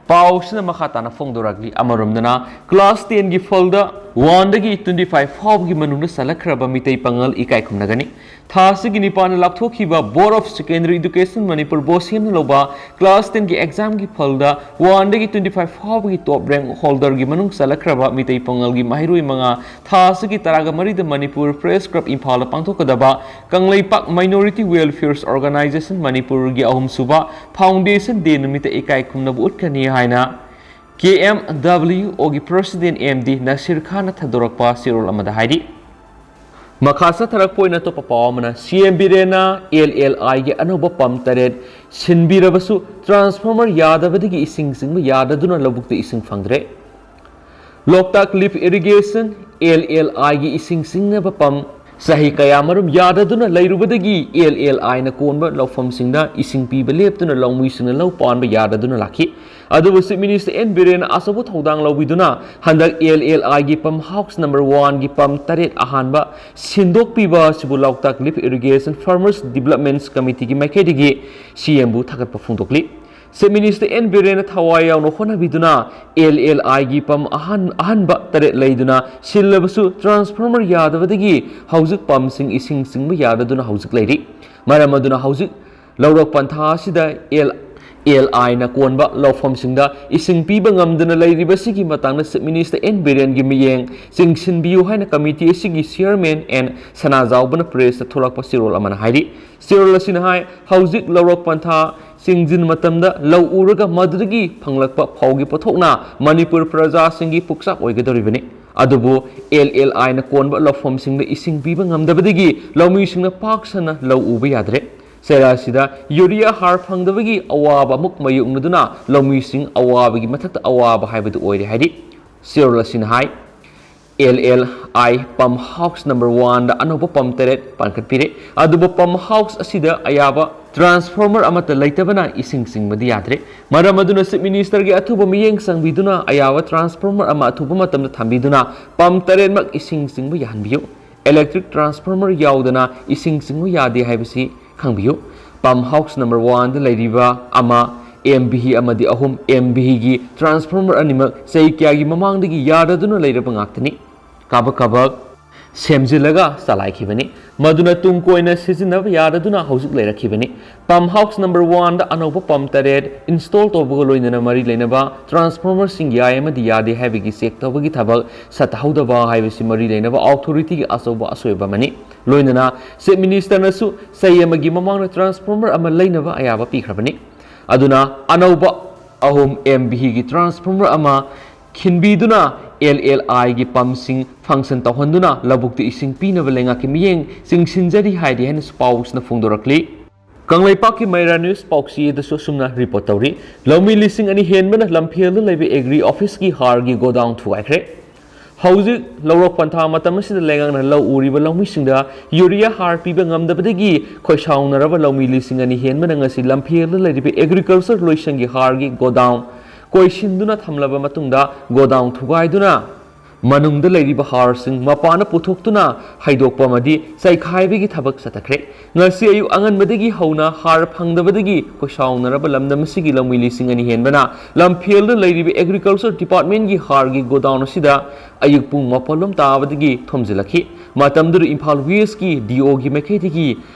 ꯄꯥꯎꯁꯤꯅ ꯃꯈꯥ ꯇꯥꯅ ꯐꯣꯡꯗꯣꯔꯛꯂꯤ꯫ ꯑꯃꯔꯣꯝꯗꯅ, class tenꯒꯤ ꯐꯜꯗ one ꯗꯒꯤ twenty five ꯐꯥꯎꯕꯒꯤ ꯃꯅꯨꯡꯗ ꯆꯜꯂꯛꯈ꯭ꯔꯕ ꯃꯤꯇꯩ ꯄꯥꯉꯜ ꯏꯀꯥꯏ ꯈꯨꯝꯅꯒꯅꯤ꯫ ꯊꯥ ꯑꯁꯤꯒꯤ ꯅꯤꯄꯥꯟꯗ ꯂꯥꯞꯊꯣꯛꯈꯤꯕ Board of Secondary Education Manipur, ꯕꯣꯁꯦꯝꯅ ꯂꯧꯕ class tenꯒꯤ examꯒꯤ ꯐꯜꯗ one ꯗꯒꯤ twenty five ꯐꯥꯎꯕꯒꯤ top rank holderꯒꯤ ꯃꯅꯨꯡ ꯆꯜꯂꯛꯈ꯭ꯔꯕ ꯃꯤꯇꯩ ꯄꯥꯉꯜꯒꯤ ꯃꯍꯩꯔꯣꯏ ꯃꯉꯥ ꯊꯥ ꯑꯁꯤꯒꯤ ꯇꯔꯥꯒ ꯃꯔꯤꯗ Manipur Press Club ꯏꯝꯐꯥꯜꯗ ꯄꯥꯡꯊꯣꯛꯀꯗꯕ ꯀꯪꯂꯩꯄꯥꯛ Minority Welfare Organization ꯃꯅꯤꯄꯨꯔꯒꯤ ꯑꯍꯨꯝꯁꯨꯕ Foundation Day ꯅꯨꯃꯤꯠꯇ ꯏꯀꯥꯏ ꯈꯨꯝꯅꯕ ꯎꯠꯀꯅꯤ ꯍꯥꯏꯅ KMWOꯒꯤ President MD ꯅꯁꯤꯔ ꯈꯥꯟꯅ ꯊꯥꯗꯣꯔꯛꯄ ꯆꯦꯔꯣꯜ ꯑꯃꯗ ꯍꯥꯏꯔꯤ꯫ ꯃꯈꯥ ꯆꯠꯊꯔꯛꯄ ꯑꯣꯏꯅ ꯑꯇꯣꯞꯄ ꯄꯥꯎ ꯑꯃꯅ, CM ꯕꯤꯔꯦꯟꯅ LLIꯒꯤ ꯑꯅꯧꯕ pump ꯇꯔꯦꯠ ꯁꯤꯟꯕꯤꯔꯕꯁꯨ transformer ꯌꯥꯗꯕꯗꯒꯤ ꯏꯁꯤꯡ ꯆꯤꯡꯕ ꯌꯥꯗꯗꯨꯅ ꯂꯧꯕꯨꯛꯇ ꯏꯁꯤꯡ ꯐꯪꯗ꯭ꯔꯦ꯫ ꯂꯣꯛꯇꯥꯛ Lift Irrigation, LLIꯒꯤ ꯏꯁꯤꯡ ꯆꯤꯡꯅꯕ pump ꯆꯍꯤ ꯀꯌꯥꯃꯔꯨꯝ ꯌꯥꯗꯗꯨꯅ ꯂꯩꯔꯨꯕꯗꯒꯤ LLIꯅ ꯀꯣꯟꯕ ꯂꯧꯐꯝꯁꯤꯡꯗ ꯏꯁꯤꯡ ꯄꯤꯕ ꯂꯦꯞꯇꯨꯅ ꯂꯧꯃꯤꯁꯤꯡꯅ ꯂꯧ ꯄꯥꯟꯕ ꯌꯥꯗꯗꯨꯅ ꯂꯥꯛꯈꯤ꯫ ꯑꯗꯨꯕꯨ Chief Minister N ꯕꯤꯔꯦꯟꯅ ꯑꯆꯧꯕ ꯊꯧꯗꯥꯡ ꯂꯧꯕꯤꯗꯨꯅ ꯍꯟꯗꯛ LLIꯒꯤ pump house number oneꯒꯤ pump ꯇꯔꯦꯠ ꯑꯍꯥꯟꯕ ꯁꯤꯟꯗꯣꯛꯄꯤꯕ ꯑꯁꯤꯕꯨ ꯂꯣꯛꯇꯥꯛ Lift Irrigation Farmers Development Committeeꯒꯤ ꯃꯥꯏꯀꯩꯗꯒꯤ CMꯕꯨ ꯊꯥꯒꯠꯄ ꯐꯣꯡꯗꯣꯛꯂꯤ꯫ Chief Minister N ꯕꯤꯔꯦꯟꯅ ꯊꯋꯥꯏ ꯌꯥꯎꯅ ꯍꯣꯠꯅꯕꯤꯗꯨꯅ LLIꯒꯤ pump ꯑꯍꯟ-, ꯑꯍꯟꯕ ꯇꯔꯦꯠ ꯂꯩꯗꯨꯅ ꯁꯤꯜꯂꯕꯁꯨ transformer ꯌꯥꯗꯕꯗꯒꯤ ꯍꯧꯖꯤꯛ pumpꯁꯤꯡ ꯏꯁꯤꯡ ꯆꯤꯡꯕ ꯌꯥꯗꯗꯨꯅ ꯍꯧꯖꯤꯛ ꯂꯩꯔꯤ꯫ ꯃꯔꯝ ꯑꯗꯨꯅ ꯍꯧꯖꯤꯛ ꯂꯧꯔꯛ ꯄꯟꯊꯥ ꯑꯁꯤꯗ ꯑꯦꯜ ꯑꯦꯜ ꯑꯥꯏꯅ ꯀꯣꯟꯕ ꯂꯧꯐꯝꯁꯤꯡꯗ ꯏꯁꯤꯡ ꯄꯤꯕ ꯉꯝꯗꯅ ꯂꯩꯔꯤꯕꯁꯤꯒꯤ ꯃꯇꯥꯡꯗ Chief Minister N ꯕꯤꯔꯦꯟꯒꯤ ꯃꯤꯠꯌꯦꯡ ꯆꯤꯡꯁꯤꯟꯕꯤꯌꯨ ꯍꯥꯏꯅ committee ꯑꯁꯤꯒꯤ chairman N ꯁꯅꯥꯖꯥꯎꯕꯅ pressꯇ ꯊꯣꯛꯂꯛꯄ ꯆꯦꯔꯣꯜ ꯑꯃꯅ ꯍꯥꯏꯔꯤ꯫ ꯆꯦꯔꯣꯜ ꯑꯁꯤꯅ ꯍꯥꯏ, ꯍꯧꯖꯤꯛ ꯂꯧꯔꯛ ꯄꯟꯊꯥ ꯆꯤꯡꯖꯤꯟ ꯃꯇꯝꯗ ꯂꯧ ꯎꯔꯒ ꯃꯗꯨꯗꯒꯤ ꯐꯪꯂꯛꯄ ꯐꯧꯒꯤ ꯄꯣꯠꯊꯣꯛꯅ ꯃꯅꯤꯄꯨꯔ ꯄ꯭ꯔꯖꯥꯁꯤꯡꯒꯤ ꯄꯨꯛꯆꯥꯛ ꯑꯣꯏꯒꯗꯧꯔꯤꯕꯅꯤ꯫ ꯑꯗꯨꯕꯨ ꯑꯦꯜ ꯑꯦꯜ ꯑꯥꯏꯅ ꯀꯣꯟꯕ ꯂꯧꯐꯝꯁꯤꯡꯗ ꯏꯁꯤꯡ ꯄꯤꯕ ꯉꯝꯗꯕꯗꯒꯤ ꯂꯧꯃꯤꯁꯤꯡꯅ ꯄꯥꯛ ꯁꯟꯅ ꯂꯧ ꯎꯕ ꯌꯥꯗ꯭ꯔꯦ꯫ ꯆꯩꯔꯥꯁꯤꯗ ꯌꯨꯔꯤꯌꯥ ꯍꯥꯔ ꯐꯪꯗꯕꯒꯤ ꯑꯋꯥꯕ ꯑꯃꯨꯛ ꯃꯥꯌꯣꯛꯅꯗꯨꯅ ꯂꯧꯃꯤꯁꯤꯡ ꯑꯋꯥꯕꯒꯤ ꯃꯊꯛꯇ ꯑꯋꯥꯕ ꯍꯥꯏꯕꯗꯨ ꯑꯣꯏꯔꯦ ꯍꯥꯏꯔꯤ꯫ ꯆꯦꯔꯣꯜ ꯑꯁꯤꯅ ꯍꯥꯏ, ꯑꯦꯜ ꯑꯦꯜ ꯑꯥꯏ pump house number one ꯗ ꯑꯅꯧꯕ pump ꯇꯔꯦꯠ ꯄꯥꯟꯈꯠꯄꯤꯔꯦ꯫ ꯑꯗꯨꯕꯨ pump house ꯑꯁꯤꯗ ꯑꯌꯥꯕ transformer ꯑꯃꯠꯇ ꯂꯩꯇꯕꯅ ꯏꯁꯤꯡ ꯆꯤꯡꯕꯗꯤ ꯌꯥꯗ꯭ꯔꯦ꯫ ꯃꯔꯝ ꯑꯗꯨꯅ Chief Minister ꯒꯤ ꯑꯊꯨꯕ ꯃꯤꯠꯌꯦꯡ ꯆꯪꯕꯤꯗꯨꯅ ꯑꯌꯥꯕ transformer ꯑꯃ ꯑꯊꯨꯕ ꯃꯇꯝꯗ ꯊꯝꯕꯤꯗꯨꯅ pump ꯇꯔꯦꯠꯃꯛ ꯏꯁꯤꯡ ꯆꯤꯡꯕ ꯌꯥꯍꯟꯕꯤꯌꯨ꯫ Electric transformer ꯌꯥꯎꯗꯅ ꯏꯁꯤꯡ ꯆꯤꯡꯕ ꯌꯥꯗꯦ ꯍꯥꯏꯕꯁꯤ ꯈꯪꯕꯤꯌꯨ꯫ Pump house number one ꯗ ꯂꯩꯔꯤꯕ ꯑꯃ, ꯑꯦꯝ ꯚꯤ ꯑꯃꯗꯤ ꯑꯍꯨꯝ ꯑꯦꯝ ꯚꯤ ꯒꯤ transformer ꯑꯅꯤꯃꯛ ꯆꯍꯤ ꯀꯌꯥꯒꯤ ꯃꯃꯥꯡꯗꯒꯤ ꯌꯥꯗꯗꯨꯅ ꯂꯩꯔꯕ ꯉꯥꯛꯇꯅꯤ꯫ ꯀꯥꯕꯛ ꯀꯥꯕꯛ ꯁꯦꯝꯖꯤꯜꯂꯒ ꯆꯂꯥꯏꯈꯤꯕꯅꯤ꯫ ꯃꯗꯨꯅ ꯇꯨꯡ ꯀꯣꯏꯅ ꯁꯤꯖꯤꯟꯅꯕ ꯌꯥꯗꯗꯨꯅ ꯍꯧꯖꯤꯛ ꯂꯩꯔꯛꯈꯤꯕꯅꯤ꯫ Pump house number one ꯗ ꯑꯅꯧꯕ pump ꯇꯔꯦꯠ install ꯇꯧꯕꯒ ꯂꯣꯏꯅꯅ ꯃꯔꯤ ꯂꯩꯅꯕ transformer ꯁꯤꯡ ꯌꯥꯏ ꯑꯃꯗꯤ ꯌꯥꯗꯦ ꯍꯥꯏꯕꯒꯤ check ꯇꯧꯕꯒꯤ ꯊꯕꯛ ꯁꯠꯇꯍꯧꯗꯕ ꯍꯥꯏꯕꯁꯤ ꯃꯔꯤ ꯂꯩꯅꯕ authority ꯒꯤ ꯑꯆꯧꯕ ꯑꯁꯣꯏꯕ ꯑꯃꯅꯤ꯫ ꯂꯣꯏꯅꯅ Chief Minister ꯅꯁꯨ ꯆꯍꯤ ꯑꯃꯒꯤ ꯃꯃꯥꯡꯗ transformer ꯑꯃ ꯂꯩꯅꯕ ꯑꯌꯥꯕ ꯄꯤꯈ꯭ꯔꯕꯅꯤ꯫ ꯑꯗꯨꯅ ꯑꯅꯧꯕ ꯑꯍꯨꯝ ꯑꯦꯝ ꯚꯤ ꯒꯤ transformer ꯑꯃ ꯈꯤꯟꯕꯤꯗꯨꯅ ꯑꯦꯜ ꯑꯦꯜ ꯑꯥꯏ ꯒꯤ pump ꯁꯤꯡ function ꯇꯧꯍꯟꯗꯨꯅ ꯂꯧꯕꯨꯛꯇ ꯏꯁꯤꯡ ꯄꯤꯅꯕ ꯂꯩꯉꯥꯛꯀꯤ ꯃꯤꯠꯌꯦꯡ ꯆꯤꯡꯁꯤꯟꯖꯔꯤ ꯍꯥꯏꯔꯤ ꯍꯥꯏꯅꯁꯨ ꯄꯥꯎꯁꯤꯅ ꯐꯣꯡꯗꯣꯔꯛꯂꯤ꯫ ꯀꯪꯂꯩꯄꯥꯛꯀꯤ ꯃꯩꯔꯥ News ꯄꯥꯎꯆꯦꯗꯁꯨ ꯑꯁꯨꯝꯅ report ꯇꯧꯔꯤ꯫ ꯂꯧꯃꯤ ꯂꯤꯁꯤꯡ ꯑꯅꯤ ꯍꯦꯟꯕꯅ ꯂꯝꯐꯦꯜꯗ ꯂꯩꯕ Agri Office ꯀꯤ ꯍꯥꯔꯒꯤ godown ꯊꯨꯒꯥꯏꯈ꯭ꯔꯦ꯫ ꯍꯧꯖꯤꯛ ꯂꯧꯔꯣꯛ ꯄꯟꯊꯥ ꯃꯇꯝ ꯑꯁꯤꯗ ꯂꯩꯉꯥꯛꯅ ꯂꯧ ꯎꯔꯤꯕ ꯂꯧꯃꯤꯁꯤꯡꯗ ꯌꯨꯔꯤꯌꯥ ꯍꯥꯔ ꯄꯤꯕ ꯉꯝꯗꯕꯗꯒꯤ ꯈꯣꯏꯁꯥꯎꯅꯔꯕ ꯂꯧꯃꯤ ꯂꯤꯁꯤꯡ ꯑꯅꯤ ꯍꯦꯟꯕꯅ ꯉꯁꯤ ꯂꯝꯐꯦꯜꯗ ꯂꯩꯔꯤꯕ Agriculture ꯂꯣꯏꯁꯪꯒꯤ ꯍꯥꯔꯒꯤ godown ꯀꯣꯏꯁꯤꯟꯗꯨꯅ ꯊꯝꯂꯕ ꯃꯇꯨꯡꯗ godown ꯊꯨꯒꯥꯏꯗꯨꯅ ꯃꯅꯨꯡꯗ ꯂꯩꯔꯤꯕ ꯍꯥꯔꯁꯤꯡ ꯃꯄꯥꯟꯗ ꯄꯨꯊꯣꯛꯇꯨꯅ ꯍꯩꯗꯣꯛꯄ ꯑꯃꯗꯤ ꯆꯥꯏꯈꯥꯏꯕꯒꯤ ꯊꯕꯛ ꯆꯠꯊꯈ꯭ꯔꯦ꯫ ꯉꯁꯤ ꯑꯌꯨꯛ ꯑꯉꯟꯕꯗꯒꯤ ꯍꯧꯅ ꯍꯥꯔ ꯐꯪꯗꯕꯗꯒꯤ ꯈꯣꯏꯁꯥꯎꯅꯔꯕ ꯂꯝꯗꯝ ꯑꯁꯤꯒꯤ ꯂꯧꯃꯤ ꯂꯤꯁꯤꯡ ꯑꯅꯤ ꯍꯦꯟꯕꯅ ꯂꯝꯐꯦꯜꯗ ꯂꯩꯔꯤꯕ Agriculture Department ꯒꯤ ꯍꯥꯔꯒꯤ ꯒꯣꯗꯥꯎꯟ ꯑꯁꯤꯗ ꯑꯌꯨꯛ ꯄꯨꯡ ꯃꯥꯄꯜꯂꯣꯝ ꯇꯥꯕꯗꯒꯤ ꯊꯣꯝꯖꯤꯜꯂꯛꯈꯤ꯫ ꯃꯇꯝꯗꯨꯗ ꯏꯝꯐꯥꯜ West ꯀꯤ D O ꯒꯤ ꯃꯥꯏꯀꯩꯗꯒꯤ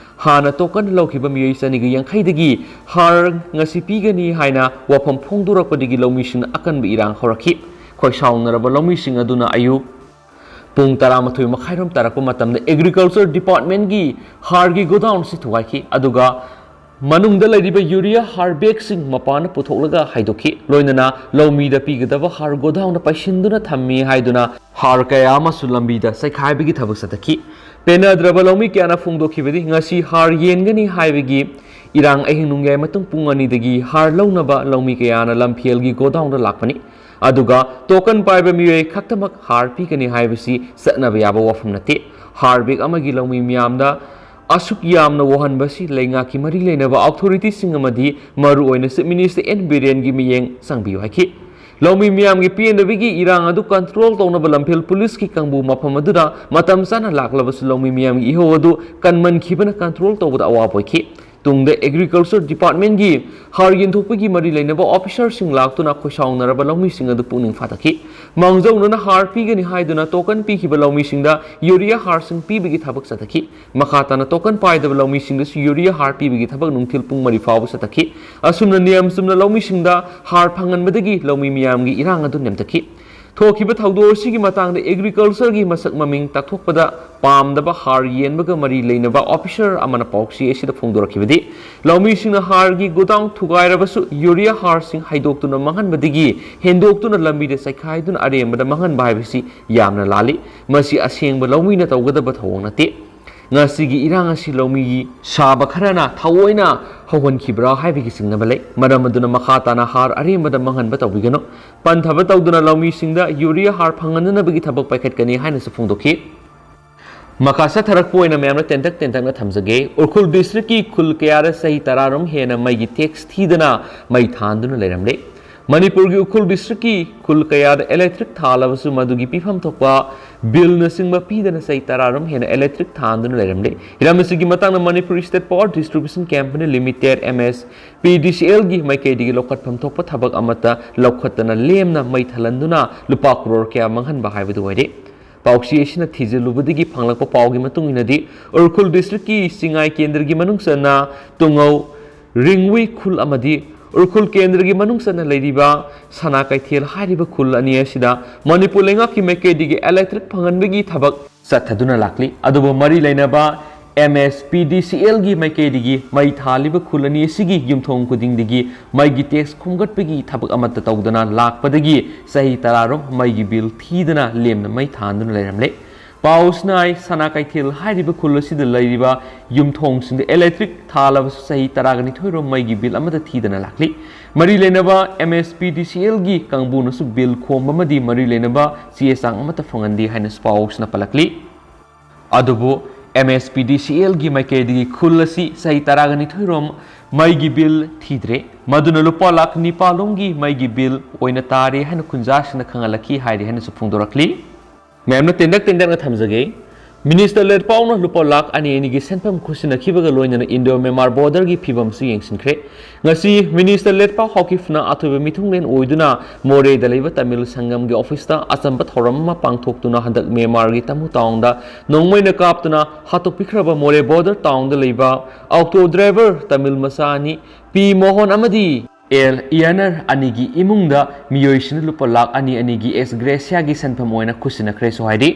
ꯍꯥꯟꯅ ꯇꯣꯀꯟ ꯂꯧꯈꯤꯕ ꯃꯤꯑꯣꯏ ꯆꯅꯤꯒ ꯌꯥꯡꯈꯩꯗꯒꯤ ꯍꯥꯔ ꯉꯁꯤ ꯄꯤꯒꯅꯤ ꯍꯥꯏꯅ ꯋꯥꯐꯝ ꯐꯣꯡꯗꯣꯔꯛꯄꯗꯒꯤ ꯂꯧꯃꯤꯁꯤꯡꯅ ꯑꯀꯟꯕ ꯏꯔꯥꯡ ꯍꯧꯔꯛꯈꯤ꯫ ꯈꯣꯏꯁꯥꯎꯅꯔꯕ ꯂꯧꯃꯤꯁꯤꯡ ꯑꯗꯨꯅ ꯑꯌꯨꯛ ꯄꯨꯡ ꯇꯔꯥꯃꯥꯊꯣꯏ ꯃꯈꯥꯏꯔꯣꯝ ꯇꯥꯔꯛꯄ ꯃꯇꯝꯗ Agriculture Department ꯒꯤ ꯍꯥꯔꯒꯤ ꯒꯣꯗꯥꯎꯟ ꯑꯁꯤ ꯊꯨꯒꯥꯏꯈꯤ, ꯑꯗꯨꯒ ꯃꯅꯨꯡꯗ ꯂꯩꯔꯤꯕ ꯌꯨꯔꯤꯌꯥ ꯍꯥꯔ ꯕꯦꯒꯁꯤꯡ ꯃꯄꯥꯟꯗ ꯄꯨꯊꯣꯛꯂꯒ ꯍꯩꯗꯣꯛꯈꯤ꯫ ꯂꯣꯏꯅꯅ ꯂꯧꯃꯤꯗ ꯄꯤꯒꯗꯕ ꯍꯥꯔ ꯒꯣꯗꯥꯎꯟꯗ ꯄꯩꯁꯤꯟꯗꯨꯅ ꯊꯝꯃꯤ ꯍꯥꯏꯗꯨꯅ ꯍꯥꯔ ꯀꯌꯥ ꯑꯃꯁꯨ ꯂꯝꯕꯤꯗ ꯆꯥꯏꯈꯥꯏꯕꯒꯤ ꯊꯕꯛ ꯆꯠꯊꯈꯤ꯫ ꯄꯦꯟꯅꯗ꯭ꯔꯕ ꯂꯧꯃꯤ ꯀꯌꯥꯅ ꯐꯣꯡꯗꯣꯛꯈꯤꯕꯗꯤ, ꯉꯁꯤ ꯍꯥꯔ ꯌꯦꯟꯒꯅꯤ ꯍꯥꯏꯕꯒꯤ ꯏꯔꯥꯡ ꯑꯍꯤꯡ ꯅꯣꯡꯌꯥꯏ ꯃꯇꯨꯡ ꯄꯨꯡ ꯑꯅꯤꯗꯒꯤ ꯍꯥꯔ ꯂꯧꯅꯕ ꯂꯧꯃꯤ ꯀꯌꯥꯅ ꯂꯝꯐꯦꯜꯒꯤ ꯒꯣꯗꯥꯎꯟꯗ ꯂꯥꯛꯄꯅꯤ꯫ ꯑꯗꯨꯒ ꯇꯣꯀꯟ ꯄꯥꯏꯕ ꯃꯤꯑꯣꯏ ꯈꯛꯇꯃꯛ ꯍꯥꯔ ꯄꯤꯒꯅꯤ ꯍꯥꯏꯕꯁꯤ ꯆꯠꯅꯕ ꯌꯥꯕ ꯋꯥꯐꯝ ꯅꯠꯇꯦ꯫ ꯍꯥꯔ ꯕꯦꯒ ꯑꯃꯒꯤ ꯂꯧꯃꯤ ꯃꯤꯌꯥꯝꯗ ꯑꯁꯨꯛ ꯌꯥꯝꯅ ꯋꯥꯍꯟꯕꯁꯤ ꯂꯩꯉꯥꯛꯀꯤ ꯃꯔꯤ ꯂꯩꯅꯕ ꯑꯣꯊꯣꯔꯤꯇꯤꯁꯤꯡ ꯑꯃꯗꯤ ꯃꯔꯨꯑꯣꯏꯅ Chief Minister N ꯕꯤꯔꯦꯟꯒꯤ ꯃꯤꯠꯌꯦꯡ ꯆꯪꯕꯤꯌꯨ ꯍꯥꯏꯈꯤ꯫ ꯂꯧꯃꯤ ꯃꯤꯌꯥꯝꯒꯤ ꯄꯦꯟꯗꯕꯒꯤ ꯏꯔꯥꯡ ꯑꯗꯨ ꯀꯟꯇ꯭ꯔꯣꯜ ꯇꯧꯅꯕ ꯂꯝꯐꯦꯜ ꯄꯨꯂꯤꯁꯀꯤ ꯀꯥꯡꯕꯨ ꯃꯐꯝ ꯑꯗꯨꯗ ꯃꯇꯝ ꯆꯥꯅ ꯂꯥꯛꯂꯕꯁꯨ ꯂꯧꯃꯤ ꯃꯤꯌꯥꯝꯒꯤ ꯏꯍꯧ ꯑꯗꯨ ꯀꯟꯃꯟꯈꯤꯕꯅ ꯀꯟꯇ꯭ꯔꯣꯜ ꯇꯧꯕꯗ ꯑꯋꯥꯕ ꯑꯣꯏꯈꯤ꯫ ꯇꯨꯡꯗ Agriculture Department ꯒꯤ ꯍꯥꯔ ꯌꯦꯟꯊꯣꯛꯄꯒꯤ ꯃꯔꯤ ꯂꯩꯅꯕ ꯑꯣꯐꯤꯁꯔꯁꯤꯡ ꯂꯥꯛꯇꯨꯅ ꯈꯣꯏꯁꯥꯎꯅꯔꯕ ꯂꯧꯃꯤꯁꯤꯡ ꯑꯗꯨ ꯄꯨꯛꯅꯤꯡ ꯐꯥꯊꯈꯤ꯫ ꯃꯥꯡꯖꯧꯅꯅ ꯍꯥꯔ ꯄꯤꯒꯅꯤ ꯍꯥꯏꯗꯨꯅ ꯇꯣꯀꯟ ꯄꯤꯈꯤꯕ ꯂꯧꯃꯤꯁꯤꯡꯗ ꯌꯨꯔꯤꯌꯥ ꯍꯥꯔꯁꯤꯡ ꯄꯤꯕꯒꯤ ꯊꯕꯛ ꯆꯠꯊꯈꯤ꯫ ꯃꯈꯥ ꯇꯥꯅ ꯇꯣꯀꯟ ꯄꯥꯏꯗꯕ ꯂꯧꯃꯤꯁꯤꯡꯗꯁꯨ ꯌꯨꯔꯤꯌꯥ ꯍꯥꯔ ꯄꯤꯕꯒꯤ ꯊꯕꯛ ꯅꯨꯡꯊꯤꯜ ꯄꯨꯡ ꯃꯔꯤ ꯐꯥꯎꯕ ꯆꯠꯊꯈꯤ꯫ ꯑꯁꯨꯝꯅ ꯅꯤꯌꯝ ꯆꯨꯝꯅ ꯂꯧꯃꯤꯁꯤꯡꯗ ꯍꯥꯔ ꯐꯪꯍꯟꯕꯗꯒꯤ ꯂꯧꯃꯤ ꯃꯤꯌꯥꯝꯒꯤ ꯏꯔꯥꯡ ꯑꯗꯨ ꯅꯦꯝꯊꯈꯤ꯫ ꯊꯣꯛꯈꯤꯕ ꯊꯧꯗꯣꯛ ꯑꯁꯤꯒꯤ ꯃꯇꯥꯡꯗ Agriculture ꯒꯤ ꯃꯁꯛ ꯃꯃꯤꯡ ꯇꯥꯛꯊꯣꯛꯄꯗ ꯄꯥꯝꯗꯕ ꯍꯥꯔ ꯌꯦꯟꯕꯒ ꯃꯔꯤ ꯂꯩꯅꯕ ꯑꯣꯐꯤꯁꯔ ꯑꯃꯅ ꯄꯥꯎꯆꯦ ꯑꯁꯤꯗ ꯐꯣꯡꯗꯣꯔꯛꯈꯤꯕꯗꯤ, ꯂꯧꯃꯤꯁꯤꯡꯅ ꯍꯥꯔꯒꯤ ꯒꯣꯗꯥꯎꯟ ꯊꯨꯒꯥꯏꯔꯕꯁꯨ ꯌꯨꯔꯤꯌꯥ ꯍꯥꯔꯁꯤꯡ ꯍꯩꯗꯣꯛꯇꯨꯅ ꯃꯥꯡꯍꯟꯕꯗꯒꯤ ꯍꯦꯟꯗꯣꯛꯇꯨꯅ ꯂꯝꯕꯤꯗ ꯆꯥꯏꯈꯥꯏꯗꯨꯅ ꯑꯔꯦꯝꯕꯗ ꯃꯥꯡꯍꯟꯕ ꯍꯥꯏꯕꯁꯤ ꯌꯥꯝꯅ ꯂꯥꯜꯂꯤ꯫ ꯃꯁꯤ ꯑꯁꯦꯡꯕ ꯂꯧꯃꯤꯅ ꯇꯧꯒꯗꯕ ꯊꯧꯑꯣꯡ ꯅꯠꯇꯦ꯫ ꯉꯁꯤꯒꯤ ꯏꯔꯥꯡ ꯑꯁꯤ ꯂꯧꯃꯤꯒꯤ ꯁꯥꯕ ꯈꯔꯅ ꯊꯑꯣꯏꯅ ꯍꯧꯍꯟꯈꯤꯕ꯭ꯔꯥ ꯍꯥꯏꯕꯒꯤ ꯆꯤꯡꯅꯕ ꯂꯩ꯫ ꯃꯔꯝ ꯑꯗꯨꯅ ꯃꯈꯥ ꯇꯥꯅ ꯍꯥꯔ ꯑꯔꯦꯝꯕꯗ ꯃꯥꯡꯍꯟꯕ ꯇꯧꯕꯤꯒꯅꯨ꯫ ꯄꯟꯊꯕ ꯇꯧꯗꯨꯅ ꯂꯧꯃꯤꯁꯤꯡꯗ ꯌꯨꯔꯤꯌꯥ ꯍꯥꯔ ꯐꯪꯍꯟꯅꯅꯕꯒꯤ ꯊꯕꯛ ꯄꯥꯏꯈꯠꯀꯅꯤ ꯍꯥꯏꯅꯁꯨ ꯐꯣꯡꯗꯣꯛꯈꯤ꯫ ꯃꯈꯥ ꯆꯠꯊꯔꯛꯄ ꯑꯣꯏꯅ ꯃꯌꯥꯝꯅ ꯇꯦꯟꯇꯛ ꯇꯦꯟꯇꯛꯅ ꯊꯝꯖꯒꯦ꯫ ꯎꯈ꯭ꯔꯨꯜ ꯗꯤꯁꯇ꯭ꯔꯤꯛꯀꯤ ꯈꯨꯜ ꯀꯌꯥꯗ ꯆꯍꯤ ꯇꯔꯥꯔꯣꯝ ꯍꯦꯟꯅ ꯃꯩꯒꯤ ꯇꯦꯛꯁ ꯊꯤꯗꯅ ꯃꯩ ꯊꯥꯟꯗꯨꯅ ꯂꯩꯔꯝꯂꯦ꯫ ꯃꯅꯤꯄꯨꯔꯒꯤ ꯎꯈ꯭ꯔꯨꯜ ꯗꯤꯁꯇ꯭ꯔꯤꯛꯀꯤ ꯈꯨꯜ ꯀꯌꯥꯗ ꯏꯂꯦꯛꯇ꯭ꯔꯤꯛ ꯊꯥꯜꯂꯕꯁꯨ ꯃꯗꯨꯒꯤ ꯄꯤꯐꯝ ꯊꯣꯛꯄ ꯕꯤꯜꯅꯆꯤꯡꯕ ꯄꯤꯗꯅ ꯆꯍꯤ ꯇꯔꯥꯔꯣꯝ ꯍꯦꯟꯅ ꯏꯂꯦꯛꯇ꯭ꯔꯤꯛ ꯊꯥꯟꯗꯨꯅ ꯂꯩꯔꯝꯂꯦ꯫ ꯍꯤꯔꯝ ꯑꯁꯤꯒꯤ ꯃꯇꯥꯡꯗ Manipur state power distribution company limited, M S P D C L ꯒꯤ ꯃꯥꯏꯀꯩꯗꯒꯤ ꯂꯧꯈꯠꯐꯝ ꯊꯣꯛꯄ ꯊꯕꯛ ꯑꯃꯠꯇ ꯂꯧꯈꯠꯇꯅ ꯂꯦꯝꯅ ꯃꯩ ꯊꯜꯍꯟꯗꯨꯅ ꯂꯨꯄꯥ ꯀ꯭ꯔꯣꯔ ꯀꯌꯥ ꯃꯥꯡꯍꯟꯕ ꯍꯥꯏꯕꯗꯨ ꯑꯣꯏꯔꯦ꯫ ꯄꯥꯎꯆꯦ ꯑꯁꯤꯅ ꯊꯤꯖꯤꯜꯂꯨꯕꯗꯒꯤ ꯐꯪꯂꯛꯄ ꯄꯥꯎꯒꯤ ꯃꯇꯨꯡ ꯏꯟꯅꯗꯤ, ꯎꯈ꯭ꯔꯨꯜ ꯗꯤꯁꯇ꯭ꯔꯤꯛꯀꯤ ꯆꯤꯡꯉꯥꯏ ꯀꯦꯟꯗ꯭ꯔꯒꯤ ꯃꯅꯨꯡ ꯆꯟꯅ ꯇꯨꯡꯉꯧ, ꯔꯤꯡꯋꯨꯏ ꯈꯨꯜ ꯑꯃꯗꯤ ꯎꯈ꯭ꯔꯨꯜ ꯀꯦꯟꯗ꯭ꯔꯒꯤ ꯃꯅꯨꯡ ꯆꯟꯅ ꯂꯩꯔꯤꯕ ꯁꯅꯥ ꯀꯩꯊꯦꯜ ꯍꯥꯏꯔꯤꯕ ꯈꯨꯜ ꯑꯅꯤ ꯑꯁꯤꯗ ꯃꯅꯤꯄꯨꯔ ꯂꯩꯉꯥꯛꯀꯤ ꯃꯥꯏꯀꯩꯗꯒꯤ ꯏꯂꯦꯛꯇ꯭ꯔꯤꯛ ꯐꯪꯍꯟꯕꯒꯤ ꯊꯕꯛ ꯆꯠꯊꯗꯨꯅ ꯂꯥꯛꯂꯤ꯫ ꯑꯗꯨꯕꯨ ꯃꯔꯤ ꯂꯩꯅꯕ M S P D C L ꯒꯤ ꯃꯥꯏꯀꯩꯗꯒꯤ ꯃꯩ ꯊꯥꯜꯂꯤꯕ ꯈꯨꯜ ꯑꯅꯤ ꯑꯁꯤꯒꯤ ꯌꯨꯝꯊꯣꯡ ꯈꯨꯗꯤꯡꯗꯒꯤ ꯃꯩꯒꯤ ꯇꯦꯛꯁ ꯈꯣꯝꯒꯠꯄꯒꯤ ꯊꯕꯛ ꯑꯃꯠꯇ ꯇꯧꯗꯅ ꯂꯥꯛꯄꯗꯒꯤ ꯆꯍꯤ ꯇꯔꯥꯔꯣꯝ ꯃꯩꯒꯤ ꯕꯤꯜ ꯊꯤꯗꯅ ꯂꯦꯝꯅ ꯃꯩ ꯊꯥꯟꯗꯨꯅ ꯂꯩꯔꯝꯂꯦ꯫ ꯄꯥꯎꯁꯤꯅ ꯍꯥꯏ, ꯁꯅꯥ ꯀꯩꯊꯦꯜ ꯍꯥꯏꯔꯤꯕ ꯈꯨꯜ ꯑꯁꯤꯗ ꯂꯩꯔꯤꯕ ꯌꯨꯝꯊꯣꯡꯁꯤꯡꯗ ꯏꯂꯦꯛꯇ꯭ꯔꯤꯛ ꯊꯥꯜꯂꯕꯁꯨ ꯆꯍꯤ ꯇꯔꯥꯒ ꯅꯤꯊꯣꯏꯔꯣꯝ ꯃꯩꯒꯤ ꯕꯤꯜ ꯑꯃꯠꯇ ꯊꯤꯗꯅ ꯂꯥꯛꯂꯤ꯫ ꯃꯔꯤ ꯂꯩꯅꯕ M S P D C L ꯒꯤ ꯀꯥꯡꯕꯨꯅꯁꯨ ꯕꯤꯜ ꯈꯣꯝꯕ ꯑꯃꯗꯤ ꯃꯔꯤ ꯂꯩꯅꯕ ꯆꯦ ꯆꯥꯡ ꯑꯃꯠꯇ ꯐꯪꯍꯟꯗꯦ ꯍꯥꯏꯅꯁꯨ ꯄꯥꯎꯁꯤꯅ ꯄꯜꯂꯛꯂꯤ꯫ ꯑꯗꯨꯕꯨ M S P D C L ꯒꯤ ꯃꯥꯏꯀꯩꯗꯒꯤ ꯈꯨꯜ ꯑꯁꯤ ꯆꯍꯤ ꯇꯔꯥꯒ ꯅꯤꯊꯣꯏꯔꯣꯝ ꯃꯩꯒꯤ ꯕꯤꯜ ꯊꯤꯗ꯭ꯔꯦ꯫ ꯃꯗꯨꯅ ꯂꯨꯄꯥ ꯂꯥꯈ ꯅꯤꯄꯥꯜ ꯂꯣꯝꯒꯤ ꯃꯩꯒꯤ ꯕꯤꯜ ꯑꯣꯏꯅ ꯇꯥꯔꯦ ꯍꯥꯏꯅ ꯈꯨꯟꯖꯥꯁꯤꯡꯅ ꯈꯪꯍꯜꯂꯛꯈꯤ ꯍꯥꯏꯔꯤ ꯍꯥꯏꯅꯁꯨ ꯐꯣꯡꯗꯣꯔꯛꯂꯤ꯫ ꯃꯌꯥꯝꯅ ꯇꯦꯟꯗꯛ ꯇꯦꯟꯗꯛꯅ ꯊꯝꯖꯒꯦ꯫ ꯃꯤꯅꯤꯁꯇꯔ ꯂꯦꯠꯄꯥꯎꯅ ꯂꯨꯄꯥ ꯂꯥꯈ ꯑꯅꯤ ꯑꯅꯤꯒꯤ ꯁꯦꯟꯐꯝ ꯈꯨꯠꯁꯤꯟꯅꯈꯤꯕꯒ ꯂꯣꯏꯅꯅ ꯏꯟꯗꯣ ꯃ꯭ꯌꯥꯟꯃꯥꯔ ꯕꯣꯔꯗꯔꯒꯤ ꯐꯤꯕꯝꯁꯨ ꯌꯦꯡꯁꯤꯟꯈ꯭ꯔꯦ꯫ ꯉꯁꯤ ꯃꯤꯅꯤꯁꯇꯔ ꯂꯦꯠꯄꯥꯎ ꯍꯥꯎꯀꯤꯞꯅ ꯑꯊꯣꯏꯕ ꯃꯤꯊꯨꯡꯂꯦꯟ ꯑꯣꯏꯗꯨꯅ ꯃꯣꯔꯦꯗ ꯂꯩꯕ ꯇꯥꯃꯤꯜ ꯁꯪꯒꯝꯒꯤ ꯑꯣꯐꯤꯁꯇ ꯑꯆꯝꯕ ꯊꯧꯔꯝ ꯑꯃ ꯄꯥꯡꯊꯣꯛꯇꯨꯅ ꯍꯟꯗꯛ ꯃ꯭ꯌꯥꯟꯃꯥꯔꯒꯤ ꯇꯃꯨ ꯇꯥꯎꯟꯗ ꯅꯣꯡꯃꯩꯅ ꯀꯥꯞꯇꯨꯅ ꯍꯥꯠꯇꯣꯛꯄꯤꯈ꯭ꯔꯕ ꯃꯣꯔꯦ ꯕꯣꯔꯗꯔ ꯇꯥꯎꯟꯗ ꯂꯩꯕ ꯑꯣꯛꯇꯣ ꯗ꯭ꯔꯥꯏꯚꯔ ꯇꯥꯃꯤꯜ ꯃꯆꯥ ꯑꯅꯤ ꯄꯤ ꯃꯣꯍꯟ ꯑꯃꯗꯤ ꯑꯦꯜ ꯏꯌꯥꯅꯔ ꯑꯅꯤꯒꯤ ꯏꯃꯨꯡꯗ ꯃꯤꯑꯣꯏꯁꯤꯡꯅ ꯂꯨꯄꯥ ꯂꯥꯈ ꯑꯅꯤ ꯑꯅꯤꯒꯤ ꯑꯦꯛꯁ ꯒ꯭ꯔꯦꯁꯤꯌꯥꯒꯤ ꯁꯦꯟꯐꯝ ꯑꯣꯏꯅ ꯈꯨꯠꯁꯤꯟꯅꯈ꯭ꯔꯦꯁꯨ ꯍꯥꯏꯔꯤ꯫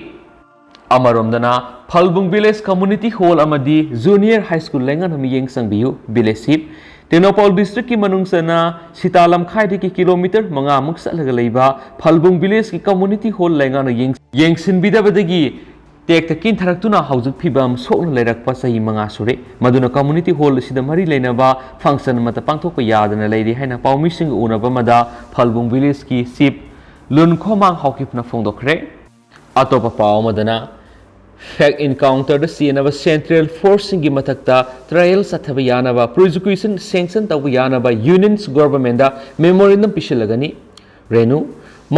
ꯑꯃꯔꯣꯝꯗꯅ ꯐꯜꯕꯨꯡ ꯚꯤꯂꯦꯖ ꯀꯝꯃ꯭ꯌꯨꯅꯤꯇꯤ ꯍꯣꯜ ꯑꯃꯗꯤ ꯖꯨꯅꯤꯌꯔ ꯍꯥꯏ ꯁ꯭ꯀꯨꯜ ꯂꯩꯉꯥꯛꯅ ꯃꯤꯠꯌꯦꯡ ꯆꯪꯕꯤꯌꯨ꯫ ꯚꯤꯂꯦꯖ ꯆꯤꯐ ꯇꯦꯡꯅꯧꯄꯥꯜ ꯗꯤꯁꯇ꯭ꯔꯤꯛꯀꯤ ꯃꯅꯨꯡ ꯆꯟꯅ ꯁꯤꯇꯥ ꯂꯝꯈꯥꯏꯗꯒꯤ ꯀꯤꯂꯣꯃꯤꯇꯔ ꯃꯉꯥꯃꯨꯛ ꯆꯠꯂꯒ ꯂꯩꯕ ꯐꯜꯕꯨꯡ ꯚꯤꯂꯦꯖꯀꯤ ꯀꯝꯃ꯭ꯌꯨꯅꯤꯇꯤ ꯍꯣꯜ ꯂꯩꯉꯥꯛꯅ ꯌꯦꯡ-, ꯌꯦꯡꯁꯤꯟꯕꯤꯗꯕꯗꯒꯤ ꯇꯦꯛꯇ ꯀꯤꯟꯊꯔꯛꯇꯨꯅ ꯍꯧꯖꯤꯛ ꯐꯤꯕꯝ ꯁꯣꯛꯅ ꯂꯩꯔꯛꯄ ꯆꯍꯤ ꯃꯉꯥ ꯁꯨꯔꯦ꯫ ꯃꯗꯨꯅ ꯀꯝꯃ꯭ꯌꯨꯅꯤꯇꯤ ꯍꯣꯜ ꯑꯁꯤꯗ ꯃꯔꯤ ꯂꯩꯅꯕ ꯐꯪꯁꯟ ꯑꯃꯠꯇ ꯄꯥꯡꯊꯣꯛꯄ ꯌꯥꯗꯅ ꯂꯩꯔꯤ ꯍꯥꯏꯅ ꯄꯥꯎꯃꯤꯁꯤꯡꯒ ꯎꯅꯕ ꯑꯃꯗ ꯐꯜꯕꯨꯡ ꯚꯤꯂꯦꯖꯀꯤ ꯆꯤꯐ ꯂꯨꯟꯈꯣꯃꯥꯡ ꯍꯥꯎꯀꯤꯞꯅ ꯐꯣꯡꯗꯣꯛꯈ꯭ꯔꯦ꯫ ꯑꯇꯣꯞꯄ ꯄꯥꯎ ꯑꯃꯗꯅ, ꯐꯦꯛ ꯏꯟꯀꯥꯎꯟꯇꯔꯗ ꯆꯦꯟꯅꯕ ꯁꯦꯟꯇ꯭ꯔꯦꯜ ꯐꯣꯔꯁꯁꯤꯡꯒꯤ ꯃꯊꯛꯇ ꯇ꯭ꯔꯥꯌꯦꯜ ꯆꯠꯊꯕ ꯌꯥꯅꯕ, ꯄ꯭ꯔꯣꯁꯤꯀ꯭ꯌꯨꯁꯟ ꯁꯦꯡꯁꯟ ꯇꯧꯕ ꯌꯥꯅꯕ ꯌꯨꯅꯤꯌꯟꯁ ꯒꯣꯚꯔꯟꯃꯦꯟꯗ ꯃꯦꯃꯣꯔꯦꯟꯗꯝ ꯄꯤꯁꯤꯜꯂꯒꯅꯤ꯫ ꯔꯦꯅꯨ,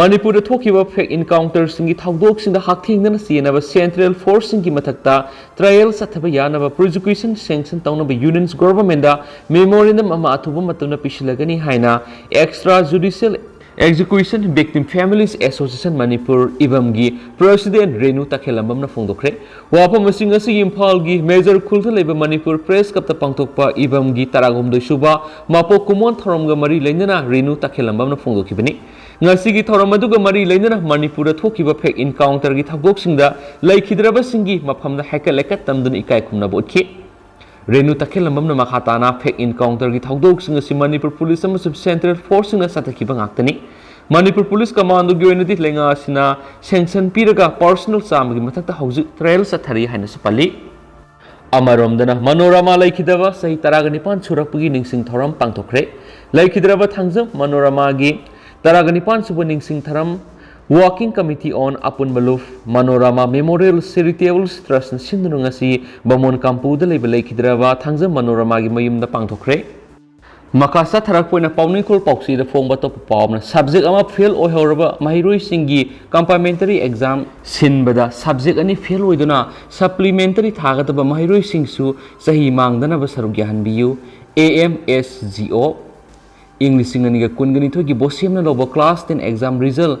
ꯃꯅꯤꯄꯨꯔꯗ ꯊꯣꯛꯈꯤꯕ ꯐꯦꯛ ꯏꯟꯀꯥꯎꯟꯇꯔꯁꯤꯡꯒꯤ ꯊꯧꯗꯣꯛꯁꯤꯡꯗ ꯍꯛꯊꯦꯡꯅꯅ ꯆꯦꯟꯅꯕ ꯁꯦꯟꯇ꯭ꯔꯦꯜ ꯐꯣꯔꯁꯁꯤꯡꯒꯤ ꯃꯊꯛꯇ ꯇ꯭ꯔꯥꯌꯦꯜ ꯆꯠꯊꯕ ꯌꯥꯅꯕ, ꯄ꯭ꯔꯣꯁꯤꯀ꯭ꯌꯨꯁꯟ ꯁꯦꯡꯁꯟ ꯇꯧꯅꯕ ꯌꯨꯅꯤꯌꯟꯁ ꯒꯣꯚꯔꯟꯃꯦꯟꯗ ꯃꯦꯃꯣꯔꯦꯟꯗꯝ ꯑꯃ ꯑꯊꯨꯕ ꯃꯇꯝꯗ ꯄꯤꯁꯤꯜꯂꯒꯅꯤ ꯍꯥꯏꯅ extra judicial execution victim families association Manipur, ꯏꯕꯝꯒꯤ ꯄ꯭ꯔꯦꯁꯤꯗꯦꯟꯠ ꯔꯦꯅꯨ ꯇꯈꯦꯜꯂꯝꯕꯝꯅ ꯐꯣꯡꯗꯣꯛꯈ꯭ꯔꯦ꯫ ꯋꯥꯐꯝ ꯑꯁꯤ ꯉꯁꯤ ꯏꯝꯐꯥꯜꯒꯤ ꯃꯦꯖꯔ ꯈꯨꯜꯗ ꯂꯩꯕ ꯃꯅꯤꯄꯨꯔ ꯄ꯭ꯔꯦꯁ ꯀ꯭ꯂꯕꯇ ꯄꯥꯡꯊꯣꯛꯄ ꯏꯕꯝꯒꯤ ꯇꯔꯥꯍꯨꯝꯗꯣꯏ ꯁꯨꯕ ꯃꯄꯣꯛ ꯀꯨꯝꯑꯣꯟ ꯊꯧꯔꯝꯒ ꯃꯔꯤ ꯂꯩꯅꯅ ꯔꯦꯅꯨ ꯇꯈꯦꯜꯂꯝꯕꯝꯅ ꯐꯣꯡꯗꯣꯛꯈꯤꯕꯅꯤ꯫ ꯉꯁꯤꯒꯤ ꯊꯧꯔꯝ ꯑꯗꯨꯒ ꯃꯔꯤ ꯂꯩꯅꯅ ꯃꯅꯤꯄꯨꯔꯗ ꯊꯣꯛꯈꯤꯕ ꯐꯦꯛ ꯏꯟꯀꯥꯎꯟꯇꯔꯒꯤ ꯊꯧꯗꯣꯛꯁꯤꯡꯗ ꯂꯩꯈꯤꯗ꯭ꯔꯕꯁꯤꯡꯒꯤ ꯃꯐꯝꯗ ꯍꯥꯏꯀꯠ ꯂꯩꯀꯠ ꯇꯝꯗꯨꯅ ꯏꯀꯥꯏ ꯈꯨꯝꯅꯕ ꯎꯠꯈꯤ꯫ ꯔꯦꯅꯨ ꯇꯈꯦꯜꯂꯝꯕꯝꯅ ꯃꯈꯥ ꯇꯥꯅ ꯐꯦꯛ ꯏꯟꯀꯥꯎꯟꯇꯔꯒꯤ ꯊꯧꯗꯣꯛꯁꯤꯡ ꯑꯁꯤ ꯃꯅꯤꯄꯨꯔ ꯄꯨꯂꯤꯁ ꯑꯃꯁꯨꯡ ꯁꯦꯟꯇ꯭ꯔꯦꯜ ꯐꯣꯔꯁꯁꯤꯡꯅ ꯆꯠꯊꯈꯤꯕ ꯉꯥꯛꯇꯅꯤ꯫ ꯃꯅꯤꯄꯨꯔ ꯄꯨꯂꯤꯁ ꯀꯃꯥꯟꯗꯣꯒꯤ ꯑꯣꯏꯅꯗꯤ ꯂꯩꯉꯥꯛ ꯑꯁꯤꯅ ꯁꯦꯡꯁꯟ ꯄꯤꯔꯒ ꯄꯥꯔꯁꯅꯦꯜ ꯆꯥꯝꯃꯒꯤ ꯃꯊꯛꯇ ꯍꯧꯖꯤꯛ ꯇ꯭ꯔꯥꯌꯦꯜ ꯆꯠꯊꯔꯤ ꯍꯥꯏꯅꯁꯨ ꯄꯜꯂꯤ꯫ ꯑꯃꯔꯣꯝꯗꯅ ꯃꯅꯣꯔꯃꯥ ꯂꯩꯈꯤꯗꯕ ꯆꯍꯤ ꯇꯔꯥꯒ ꯅꯤꯄꯥꯟ ꯁꯨꯔꯛꯄꯒꯤ ꯅꯤꯡꯁꯤꯡ ꯊꯧꯔꯝ ꯄꯥꯡꯊꯣꯛꯈ꯭ꯔꯦ꯫ ꯂꯩꯈꯤꯗ꯭ꯔꯕ ꯊꯥꯡꯖꯝ ꯃꯅꯣꯔꯃꯥꯒꯤ ꯇꯔꯥꯒ ꯅꯤꯄꯥꯟ ꯁꯨꯕ ꯅꯤꯡꯁꯤꯡ ꯊꯧꯔꯝ Working Committee on ꯑꯄꯨꯟꯕ ꯂꯨꯞ ꯃꯅꯣꯔꯃꯥ ꯃꯦꯃꯣꯔꯤꯌꯦꯜ ꯆꯦꯔꯤꯇꯦꯕꯜ ꯇ꯭ꯔꯁꯅ ꯁꯤꯟꯗꯨꯅ ꯉꯁꯤ ꯕꯥꯃꯣꯟ ꯀꯥꯝꯄꯨꯗ ꯂꯩꯕ ꯂꯩꯈꯤꯗ꯭ꯔꯕ ꯊꯥꯡꯖꯝ ꯃꯅꯣꯔꯃꯥꯒꯤ ꯃꯌꯨꯝꯗ ꯄꯥꯡꯊꯣꯛꯈ꯭ꯔꯦ꯫ ꯃꯈꯥ ꯆꯠꯊꯔꯛꯄ ꯑꯣꯏꯅ ꯄꯥꯎꯅꯤꯡꯈꯣꯜ ꯄꯥꯎꯆꯦꯗ ꯐꯣꯡꯕ ꯑꯇꯣꯞꯄ ꯄꯥꯎ ꯑꯃꯅ, ꯁꯕꯖꯦꯛ ꯑꯃ ꯐꯦꯜ ꯑꯣꯏꯍꯧꯔꯕ ꯃꯍꯩꯔꯣꯏꯁꯤꯡꯒꯤ ꯀꯝꯄ꯭ꯂꯤꯃꯦꯟꯇꯔꯤ ꯑꯦꯛꯖꯥꯝ ꯁꯤꯟꯕꯗ ꯁꯕꯖꯦꯛ ꯑꯅꯤ ꯐꯦꯜ ꯑꯣꯏꯗꯨꯅ ꯁꯄ꯭ꯂꯤꯃꯦꯟꯇꯔꯤ ꯊꯥꯒꯗꯕ ꯃꯍꯩꯔꯣꯏꯁꯤꯡꯁꯨ ꯆꯍꯤ ꯃꯥꯡꯗꯅꯕ ꯁꯔꯨꯛ ꯌꯥꯍꯟꯕꯤꯌꯨ꯫ A M S G O. ꯏꯪ ꯂꯤꯁꯤꯡ ꯑꯅꯤꯒ ꯀꯨꯟꯒ ꯅꯤꯊꯣꯏꯒꯤ ꯕꯣꯁꯦꯝꯅ ꯂꯧꯕ class ten exam result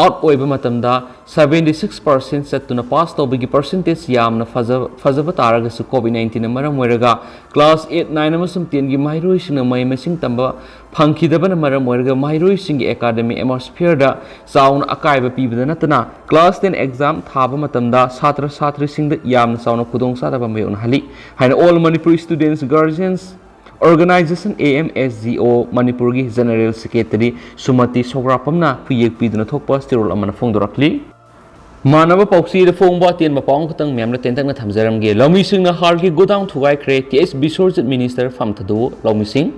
out ꯑꯣꯏꯕ ꯃꯇꯝꯗ seventy six percent ꯆꯠꯇꯨꯅ ꯄꯥꯁ ꯇꯧꯕꯒꯤ ꯄꯔꯁꯦꯟꯇꯦꯖ ꯌꯥꯝꯅ ꯐꯖ-, ꯐꯖꯕ ꯇꯥꯔꯒꯁꯨ ꯀꯣꯚꯤꯗ ꯅꯥꯏꯟꯇꯤꯟꯅ ꯃꯔꯝ ꯑꯣꯏꯔꯒ ꯀ꯭ꯂꯥꯁ ꯑꯩꯠ, ꯅꯥꯏꯟ ꯑꯃꯁꯨꯡ ꯇꯦꯟꯒꯤ ꯃꯍꯩꯔꯣꯏꯁꯤꯡꯅ ꯃꯍꯩ ꯃꯁꯤꯡ ꯇꯝꯕ ꯐꯪꯈꯤꯗꯕꯅ ꯃꯔꯝ ꯑꯣꯏꯔꯒ ꯃꯍꯩꯔꯣꯏꯁꯤꯡꯒꯤ ꯑꯦꯀꯥꯗꯃꯤꯛ ꯑꯦꯠꯃꯣꯁꯐꯤꯌꯔꯗ ꯆꯥꯎꯅ ꯑꯀꯥꯏꯕ ꯄꯤꯕꯗ ꯅꯠꯇꯅ ꯀ꯭ꯂꯥꯁ ꯇꯦꯟ ꯑꯦꯛꯖꯥꯝ ꯊꯥꯕ ꯃꯇꯝꯗ ꯁꯥꯇ꯭ꯔ ꯁꯥꯇ꯭ꯔꯤꯁꯤꯡꯗ ꯌꯥꯝꯅ ꯆꯥꯎꯅ ꯈꯨꯗꯣꯡꯆꯥꯗꯕ ꯃꯥꯌꯣꯛꯅꯍꯜꯂꯤ ꯍꯥꯏꯅ All Manipur Students Guardians Organization, A M S G O, ꯃꯅꯤꯄꯨꯔꯒꯤ ꯖꯦꯅꯔꯦꯜ ꯁꯦꯀ꯭ꯔꯦꯇꯔꯤ ꯁꯨꯃꯇꯤ ꯁꯣꯒ꯭ꯔꯥꯄꯝꯅ ꯈꯨꯌꯦꯛ ꯄꯤꯗꯨꯅ ꯊꯣꯛꯄ ꯆꯦꯔꯣꯜ ꯑꯃꯅ ꯐꯣꯡꯗꯣꯔꯛꯂꯤ꯫ ꯃꯥꯟꯅꯕ ꯄꯥꯎꯆꯦꯗ ꯐꯣꯡꯕ ꯑꯇꯦꯟꯕ ꯄꯥꯎ ꯑꯃꯈꯛꯇꯪ ꯃꯌꯥꯝꯅ ꯇꯦꯟꯇꯛꯅ ꯊꯝꯖꯔꯝꯒꯦ꯫ ꯂꯧꯃꯤꯁꯤꯡꯅ ꯍꯥꯔꯒꯤ ꯒꯣꯗꯥꯎꯟ ꯊꯨꯒꯥꯏꯈ꯭ꯔꯦ, ꯇꯤ ꯑꯦꯁ ꯕꯤꯁ꯭ꯋꯔꯖꯤꯠ ꯃꯤꯅꯤꯁꯇꯔ ꯐꯝ ꯊꯥꯗꯣꯛꯎ, ꯂꯧꯃꯤꯁꯤꯡ꯫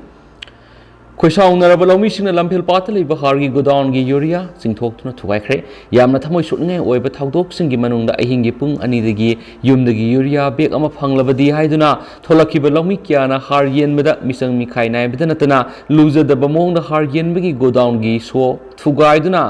ꯈꯣꯏꯁꯥꯎꯅꯔꯕ ꯂꯧꯃꯤꯁꯤꯡꯅ ꯂꯝꯐꯦꯜ ꯄꯥꯠꯇ ꯂꯩꯕ ꯍꯥꯔꯒꯤ ꯒꯣꯗꯥꯎꯟꯒꯤ ꯌꯨꯔꯤꯌꯥ ꯆꯤꯡꯊꯣꯛꯇꯨꯅ ꯊꯨꯒꯥꯏꯈ꯭ꯔꯦ꯫ ꯌꯥꯝꯅ ꯊꯃꯣꯏ ꯁꯣꯛꯅꯤꯡꯉꯥꯏ ꯑꯣꯏꯕ ꯊꯧꯗꯣꯛꯁꯤꯡꯒꯤ ꯃꯅꯨꯡꯗ ꯑꯍꯤꯡꯒꯤ ꯄꯨꯡ ꯑꯅꯤꯗꯒꯤ ꯌꯨꯝꯗꯒꯤ ꯌꯨꯔꯤꯌꯥ ꯕꯦꯒ ꯑꯃ ꯐꯪꯂꯕꯗꯤ ꯍꯥꯏꯗꯨꯅ ꯊꯣꯛꯂꯛꯈꯤꯕ ꯂꯧꯃꯤ ꯀꯌꯥꯅ ꯍꯥꯔ ꯌꯦꯟꯕꯗ ꯃꯤꯆꯪ ꯃꯤꯈꯥꯏ ꯅꯥꯏꯕꯗ ꯅꯠꯇꯅ ꯂꯨꯖꯗꯕ ꯃꯑꯣꯡꯗ ꯍꯥꯔ ꯌꯦꯟꯕꯒꯤ ꯒꯣꯗꯥꯎꯟꯒꯤ ꯁꯣ ꯊꯨꯒꯥꯏꯗꯨꯅ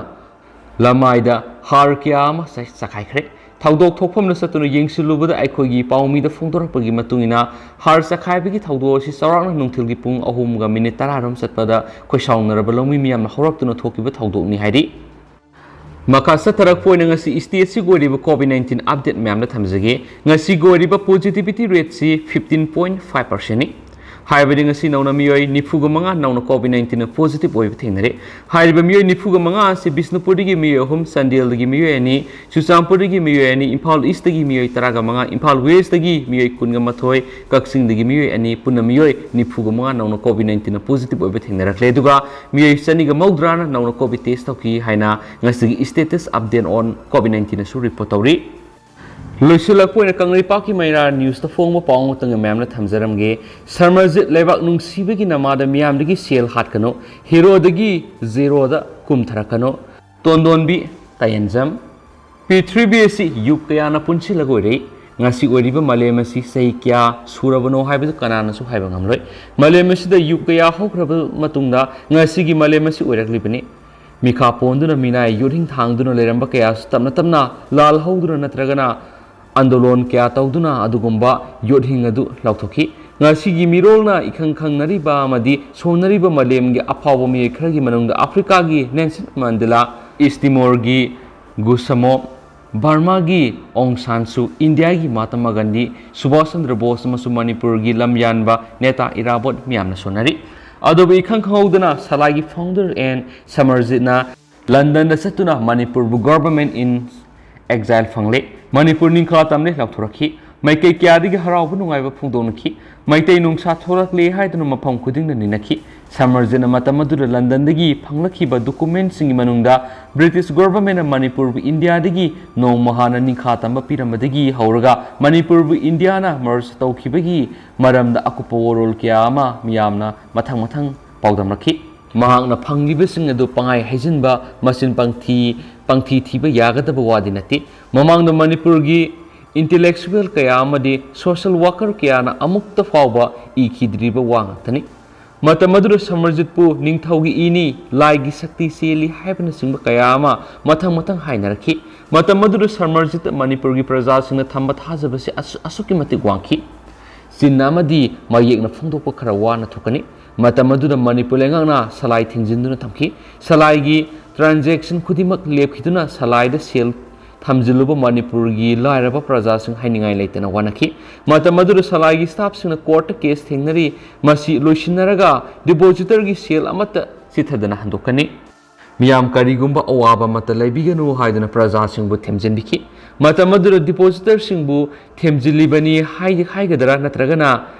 ꯂꯃꯥꯏꯗ ꯍꯥꯔ ꯀꯌꯥ ꯑꯃ ꯆꯥꯏ-, ꯆꯈꯥꯏꯈ꯭ꯔꯦ꯫ ꯊꯧꯗꯣꯛ ꯊꯣꯛꯐꯝꯗ ꯆꯠꯇꯨꯅ ꯌꯦꯡꯁꯤꯜꯂꯨꯕꯗ ꯑꯩꯈꯣꯏꯒꯤ ꯄꯥꯎꯃꯤꯗ ꯐꯣꯡꯗꯣꯔꯛꯄꯒꯤ ꯃꯇꯨꯡ ꯏꯟꯅ ꯍꯥꯔ ꯆꯈꯥꯏꯕꯒꯤ ꯊꯧꯗꯣꯛ ꯑꯁꯤ ꯆꯥꯎꯔꯥꯛꯅ ꯅꯨꯡꯊꯤꯜꯒꯤ ꯄꯨꯡ ꯑꯍꯨꯝꯒ ꯃꯤꯅꯤꯠ ꯇꯔꯥꯔꯣꯝ ꯆꯠꯄꯗ ꯈꯣꯏꯁꯥꯎꯅꯔꯕ ꯂꯧꯃꯤ ꯃꯤꯌꯥꯝꯅ ꯍꯧꯔꯛꯇꯨꯅ ꯊꯣꯛꯈꯤꯕ ꯊꯧꯗꯣꯛꯅꯤ ꯍꯥꯏꯔꯤ꯫ ꯃꯈꯥ ꯆꯠꯊꯔꯛꯄ ꯑꯣꯏꯅ ꯉꯁꯤ state ꯑꯁꯤꯒꯤ ꯑꯣꯏꯔꯤꯕ COVID nineteen update ꯃꯌꯥꯝꯗ ꯊꯝꯖꯒꯦ꯫ ꯉꯁꯤꯒꯤ ꯑꯣꯏꯔꯤꯕ positivity rate ꯁꯤ fifteen point five percent ꯅꯤ꯫ ꯍꯥꯏꯕꯗꯤ ꯉꯁꯤ ꯅꯧꯅ ꯃꯤꯑꯣꯏ ꯅꯤꯐꯨꯒ ꯃꯉꯥ ꯅꯧꯅ COVID nineteen positive ꯑꯣꯏꯕ ꯊꯦꯡꯅꯔꯦ꯫ ꯍꯥꯏꯔꯤꯕ ꯃꯤꯑꯣꯏ ꯅꯤꯐꯨꯒ ꯃꯉꯥ ꯑꯁꯤ ꯕꯤꯁꯅꯨꯄꯨꯔꯗꯒꯤ ꯃꯤꯑꯣꯏ ꯑꯍꯨꯝ, ꯆꯥꯟꯗꯦꯜꯗꯒꯤ ꯃꯤꯑꯣꯏ ꯑꯅꯤ, ꯆꯨꯔꯆꯥꯟꯄꯨꯔꯗꯒꯤ ꯃꯤꯑꯣꯏ ꯑꯅꯤ, ꯏꯝꯐꯥꯜ East ꯇꯒꯤ ꯃꯤꯑꯣꯏ ꯇꯔꯥꯒ ꯃꯉꯥ, ꯏꯝꯐꯥꯜ West ꯇꯒꯤ ꯃꯤꯑꯣꯏ ꯀꯨꯟꯒ ꯃꯥꯊꯣꯏ, ꯀꯛꯆꯤꯡꯗꯒꯤ ꯃꯤꯑꯣꯏ ꯑꯅꯤ, ꯄꯨꯟꯅ ꯃꯤꯑꯣꯏ ꯅꯤꯐꯨꯒ ꯃꯉꯥ ꯅꯧꯅ COVID nineteen positive ꯑꯣꯏꯕ ꯊꯦꯡꯅꯔꯛꯂꯦ꯫ ꯑꯗꯨꯒ ꯃꯤꯑꯣꯏ ꯆꯅꯤꯒ ꯃꯧꯗ꯭ꯔꯥꯅ ꯅꯧꯅ COVID test ꯇꯧꯈꯤ ꯍꯥꯏꯅ ꯉꯁꯤꯒꯤ status update on COVID nineteen ꯑꯁꯨ report ꯇꯧꯔꯤ꯫ ꯂꯣꯏꯁꯤꯜꯂꯛꯄ ꯑꯣꯏꯅ ꯀꯪꯂꯩꯄꯥꯛꯀꯤ ꯃꯩꯔꯥ news ꯇ ꯐꯣꯡꯕ ꯄꯥꯎ ꯑꯃꯇꯪꯒ ꯃꯌꯥꯝꯅ ꯊꯝꯖꯔꯝꯒꯦ꯫ ꯁꯃꯔꯖꯤꯠ ꯂꯩꯕꯥꯛ ꯅꯨꯡꯁꯤꯕꯒꯤ ꯅꯃꯥꯗ ꯃꯤꯌꯥꯝꯗꯒꯤ ꯁꯦꯜ ꯍꯥꯠꯀꯅꯨ, hero ꯗꯒꯤ zero ꯗ ꯀꯨꯝꯊꯔꯛꯀꯅꯨ꯫ ꯇꯣꯟꯗꯣꯟꯕꯤ ꯇꯥꯌꯦꯟꯖꯝ꯫ ꯄ꯭ꯔꯤꯊꯤꯕꯤ ꯑꯁꯤ ꯌꯨꯒ ꯀꯌꯥꯅ ꯄꯨꯟꯁꯤꯜꯂꯒ ꯑꯣꯏꯔꯛꯏ꯫ ꯉꯁꯤ ꯑꯣꯏꯔꯤꯕ ꯃꯥꯂꯦꯝ ꯑꯁꯤ ꯆꯍꯤ ꯀꯌꯥ ꯁꯨꯔꯕꯅꯣ ꯍꯥꯏꯕꯗꯨ ꯀꯅꯥꯅꯁꯨ ꯍꯥꯏꯕ ꯉꯝꯂꯣꯏ꯫ ꯃꯥꯂꯦꯝ ꯑꯁꯤꯗ ꯌꯨꯒ ꯀꯌꯥ ꯍꯧꯈ꯭ꯔꯕ ꯃꯇꯨꯡꯗ ꯉꯁꯤꯒꯤ ꯃꯥꯂꯦꯝ ꯑꯁꯤ ꯑꯣꯏꯔꯛꯂꯤꯕꯅꯤ꯫ ꯃꯤꯈꯥ ꯄꯣꯟꯗꯨꯅ ꯃꯤꯅꯥꯏ ꯌꯣꯠꯍꯤꯡ ꯊꯥꯡꯗꯨꯅ ꯂꯩꯔꯝꯕ ꯀꯌꯥꯁꯨ ꯇꯞꯅ ꯇꯞꯅ ꯂꯥꯜꯍꯧꯗꯨꯅ ꯅꯠꯇ꯭ꯔꯒꯅ ꯑꯟꯗꯣꯂꯣꯟ ꯀꯌꯥ ꯇꯧꯗꯨꯅ ꯑꯗꯨꯒꯨꯝꯕ ꯌꯣꯠꯍꯤꯡ ꯑꯗꯨ ꯂꯧꯊꯣꯛꯈꯤ꯫ ꯉꯁꯤꯒꯤ ꯃꯤꯔꯣꯜꯅ ꯏꯈꯪ ꯈꯪꯅꯔꯤꯕ ꯑꯃꯗꯤ ꯁꯣꯟꯅꯔꯤꯕ ꯃꯥꯂꯦꯝꯒꯤ ꯑꯐꯥꯎꯕ ꯃꯤꯑꯣꯏ ꯈꯔꯒꯤ ꯃꯅꯨꯡꯗ ꯑꯐ꯭ꯔꯤꯀꯥꯒꯤ ꯅꯦꯜꯁꯟ ꯃꯟꯗꯦꯂꯥ, ꯏꯁ ꯇꯤꯃꯣꯔꯒꯤ ꯒꯨꯁꯃꯣ, ꯕꯔꯃꯥꯒꯤ ꯑꯣꯡ ꯁꯥꯟ ꯁꯨ, ꯏꯟꯗꯤꯌꯥꯒꯤ ꯃꯍꯥꯇꯃꯥ ꯒꯥꯟꯙꯤ, ꯁꯨꯚꯥꯁ ꯆꯟꯗ꯭ꯔ ꯕꯣꯁ ꯑꯃꯁꯨꯡ ꯃꯅꯤꯄꯨꯔꯒꯤ ꯂꯝꯌꯥꯟꯕ ꯅꯦꯇꯥ ꯏꯔꯥꯕꯣꯠ ꯃꯤꯌꯥꯝꯅ ꯁꯣꯟꯅꯔꯤ꯫ ꯑꯗꯨꯕꯨ ꯏꯈꯪ ꯈꯪꯍꯧꯗꯅ ꯁꯂꯥꯏꯒꯤ founder ꯑꯦꯟ ꯁꯃꯔꯖꯤꯠꯅ ꯂꯟꯗꯟꯗ ꯆꯠꯇꯨꯅ ꯃꯅꯤꯄꯨꯔꯕꯨ government in exile ꯐꯪꯂꯦ꯫ ꯃꯅꯤꯄꯨꯔ ꯅꯤꯡꯈꯥ ꯇꯝꯂꯦ ꯂꯥꯎꯊꯣꯔꯛꯈꯤ꯫ ꯃꯥꯏꯀꯩ ꯀꯌꯥꯗꯒꯤ ꯍꯔꯥꯎꯕ ꯅꯨꯡꯉꯥꯏꯕ ꯐꯣꯡꯗꯣꯛꯅꯈꯤ꯫ ꯃꯩꯇꯩ ꯅꯨꯡꯁꯥ ꯊꯣꯛꯂꯛꯂꯦ ꯍꯥꯏꯗꯨꯅ ꯃꯐꯝ ꯈꯨꯗꯤꯡꯗ ꯅꯤꯅꯈꯤ꯫ ꯁꯃꯔꯖꯤꯠꯅ ꯃꯇꯝ ꯑꯗꯨꯗ ꯂꯟꯗꯟꯗꯒꯤ ꯐꯪꯂꯛꯈꯤꯕ document ꯁꯤꯡꯒꯤ ꯃꯅꯨꯡꯗ ꯕ꯭ꯔꯤꯇꯤꯁ government ꯅ ꯃꯅꯤꯄꯨꯔꯕꯨ ꯏꯟꯗꯤꯌꯥꯗꯒꯤ ꯅꯣꯡꯃ ꯍꯥꯟꯅ ꯅꯤꯡꯈꯥ ꯇꯝꯕ ꯄꯤꯔꯝꯕꯗꯒꯤ ꯍꯧꯔꯒ ꯃꯅꯤꯄꯨꯔꯕꯨ ꯏꯟꯗꯤꯌꯥꯅ merge ꯇꯧꯈꯤꯕꯒꯤ ꯃꯔꯝꯗ ꯑꯀꯨꯞꯄ ꯋꯥꯔꯣꯜ ꯀꯌꯥ ꯑꯃ ꯃꯤꯌꯥꯝꯅ ꯃꯊꯪ ꯃꯊꯪ ꯄꯥꯎꯗꯝꯂꯛꯈꯤ꯫ ꯃꯍꯥꯛꯅ ꯐꯪꯂꯤꯕꯁꯤꯡ ꯑꯗꯨ ꯄꯪꯍꯥꯏ ꯍꯥꯏꯖꯤꯟꯕ, ꯃꯆꯤꯟ ꯄꯪꯊꯤ ꯄꯪꯊꯤ ꯊꯤꯕ ꯌꯥꯒꯗꯕ ꯋꯥꯗꯤ ꯅꯠꯇꯦ꯫ ꯃꯃꯥꯡꯗ ꯃꯅꯤꯄꯨꯔꯒꯤ intellectual ꯀꯌꯥ ꯑꯃꯗꯤ social worker ꯀꯌꯥꯅ ꯑꯃꯨꯛꯇ ꯐꯥꯎꯕ ꯏꯈꯤꯗ꯭ꯔꯤꯕ ꯋꯥ ꯉꯥꯛꯇꯅꯤ꯫ ꯃꯇꯝ ꯑꯗꯨꯗ ꯁꯃꯔꯖꯤꯠꯄꯨ ꯅꯤꯡꯊꯧꯒꯤ ꯏꯅꯤ, ꯂꯥꯏꯒꯤ ꯁꯛꯇꯤ ꯆꯦꯜꯂꯤ ꯍꯥꯏꯕꯅꯆꯤꯡꯕ ꯀꯌꯥ ꯑꯃ ꯃꯊꯪ ꯃꯊꯪ ꯍꯥꯏꯅꯔꯛꯈꯤ꯫ ꯃꯇꯝ ꯑꯗꯨꯗ ꯁꯃꯔꯖꯤꯠꯇ ꯃꯅꯤꯄꯨꯔꯒꯤ ꯄ꯭ꯔꯖꯥꯁꯤꯡꯅ ꯊꯝꯕ ꯊꯥꯖꯕꯁꯤ ꯑꯁꯨ-, ꯑꯁꯨꯛꯀꯤ ꯃꯇꯤꯛ ꯋꯥꯡꯈꯤ꯫ ꯆꯤꯟꯅ ꯑꯃꯗꯤ ꯃꯌꯦꯛꯅ ꯐꯣꯡꯗꯣꯛꯄ ꯈꯔ ꯋꯥꯅ ꯊꯣꯛꯀꯅꯤ꯫ ꯃꯇꯝ ꯑꯗꯨꯗ ꯃꯅꯤꯄꯨꯔ ꯂꯩꯉꯥꯛꯅ ꯁꯂꯥꯏ ꯊꯤꯡꯖꯤꯟꯗꯨꯅ ꯊꯝꯈꯤ꯫ ꯁꯂꯥꯏꯒꯤ transaction ꯈꯨꯗꯤꯡꯃꯛ ꯂꯦꯞꯈꯤꯗꯨꯅ ꯁꯂꯥꯏꯗ ꯁꯦꯜ ꯊꯝꯖꯤꯜꯂꯨꯕ ꯃꯅꯤꯄꯨꯔꯒꯤ ꯂꯥꯏꯔꯕ ꯄ꯭ꯔꯖꯥꯁꯤꯡ ꯍꯥꯏꯅꯤꯡꯉꯥꯏ ꯂꯩꯇꯅ ꯋꯥꯅꯈꯤ꯫ ꯃꯇꯝ ꯑꯗꯨꯗ ꯁꯂꯥꯏꯒꯤ staffꯁꯤꯡꯅ courtꯇ case ꯊꯦꯡꯅꯔꯤ꯫ ꯃꯁꯤ ꯂꯣꯏꯁꯤꯟꯅꯔꯒ depositorꯒꯤ ꯁꯦꯜ ꯑꯃꯠꯇ ꯆꯤꯠꯊꯗꯅ ꯍꯟꯗꯣꯛꯀꯅꯤ꯫ ꯃꯤꯌꯥꯝ ꯀꯔꯤꯒꯨꯝꯕ ꯑꯋꯥꯕ ꯑꯃꯠꯇ ꯂꯩꯕꯤꯒꯅꯨ ꯍꯥꯏꯗꯨꯅ ꯄ꯭ꯔꯖꯥꯁꯤꯡꯕꯨ ꯊꯦꯝꯖꯤꯟꯕꯤꯈꯤ꯫ ꯃꯇꯝ ꯑꯗꯨꯗ depositorꯁꯤꯡꯕꯨ ꯊꯦꯝꯖꯤꯜꯂꯤꯕꯅꯤ ꯍꯥꯏ-, ꯍꯥꯏꯒꯗ꯭ꯔꯥ ꯅꯠꯇ꯭ꯔꯒꯅ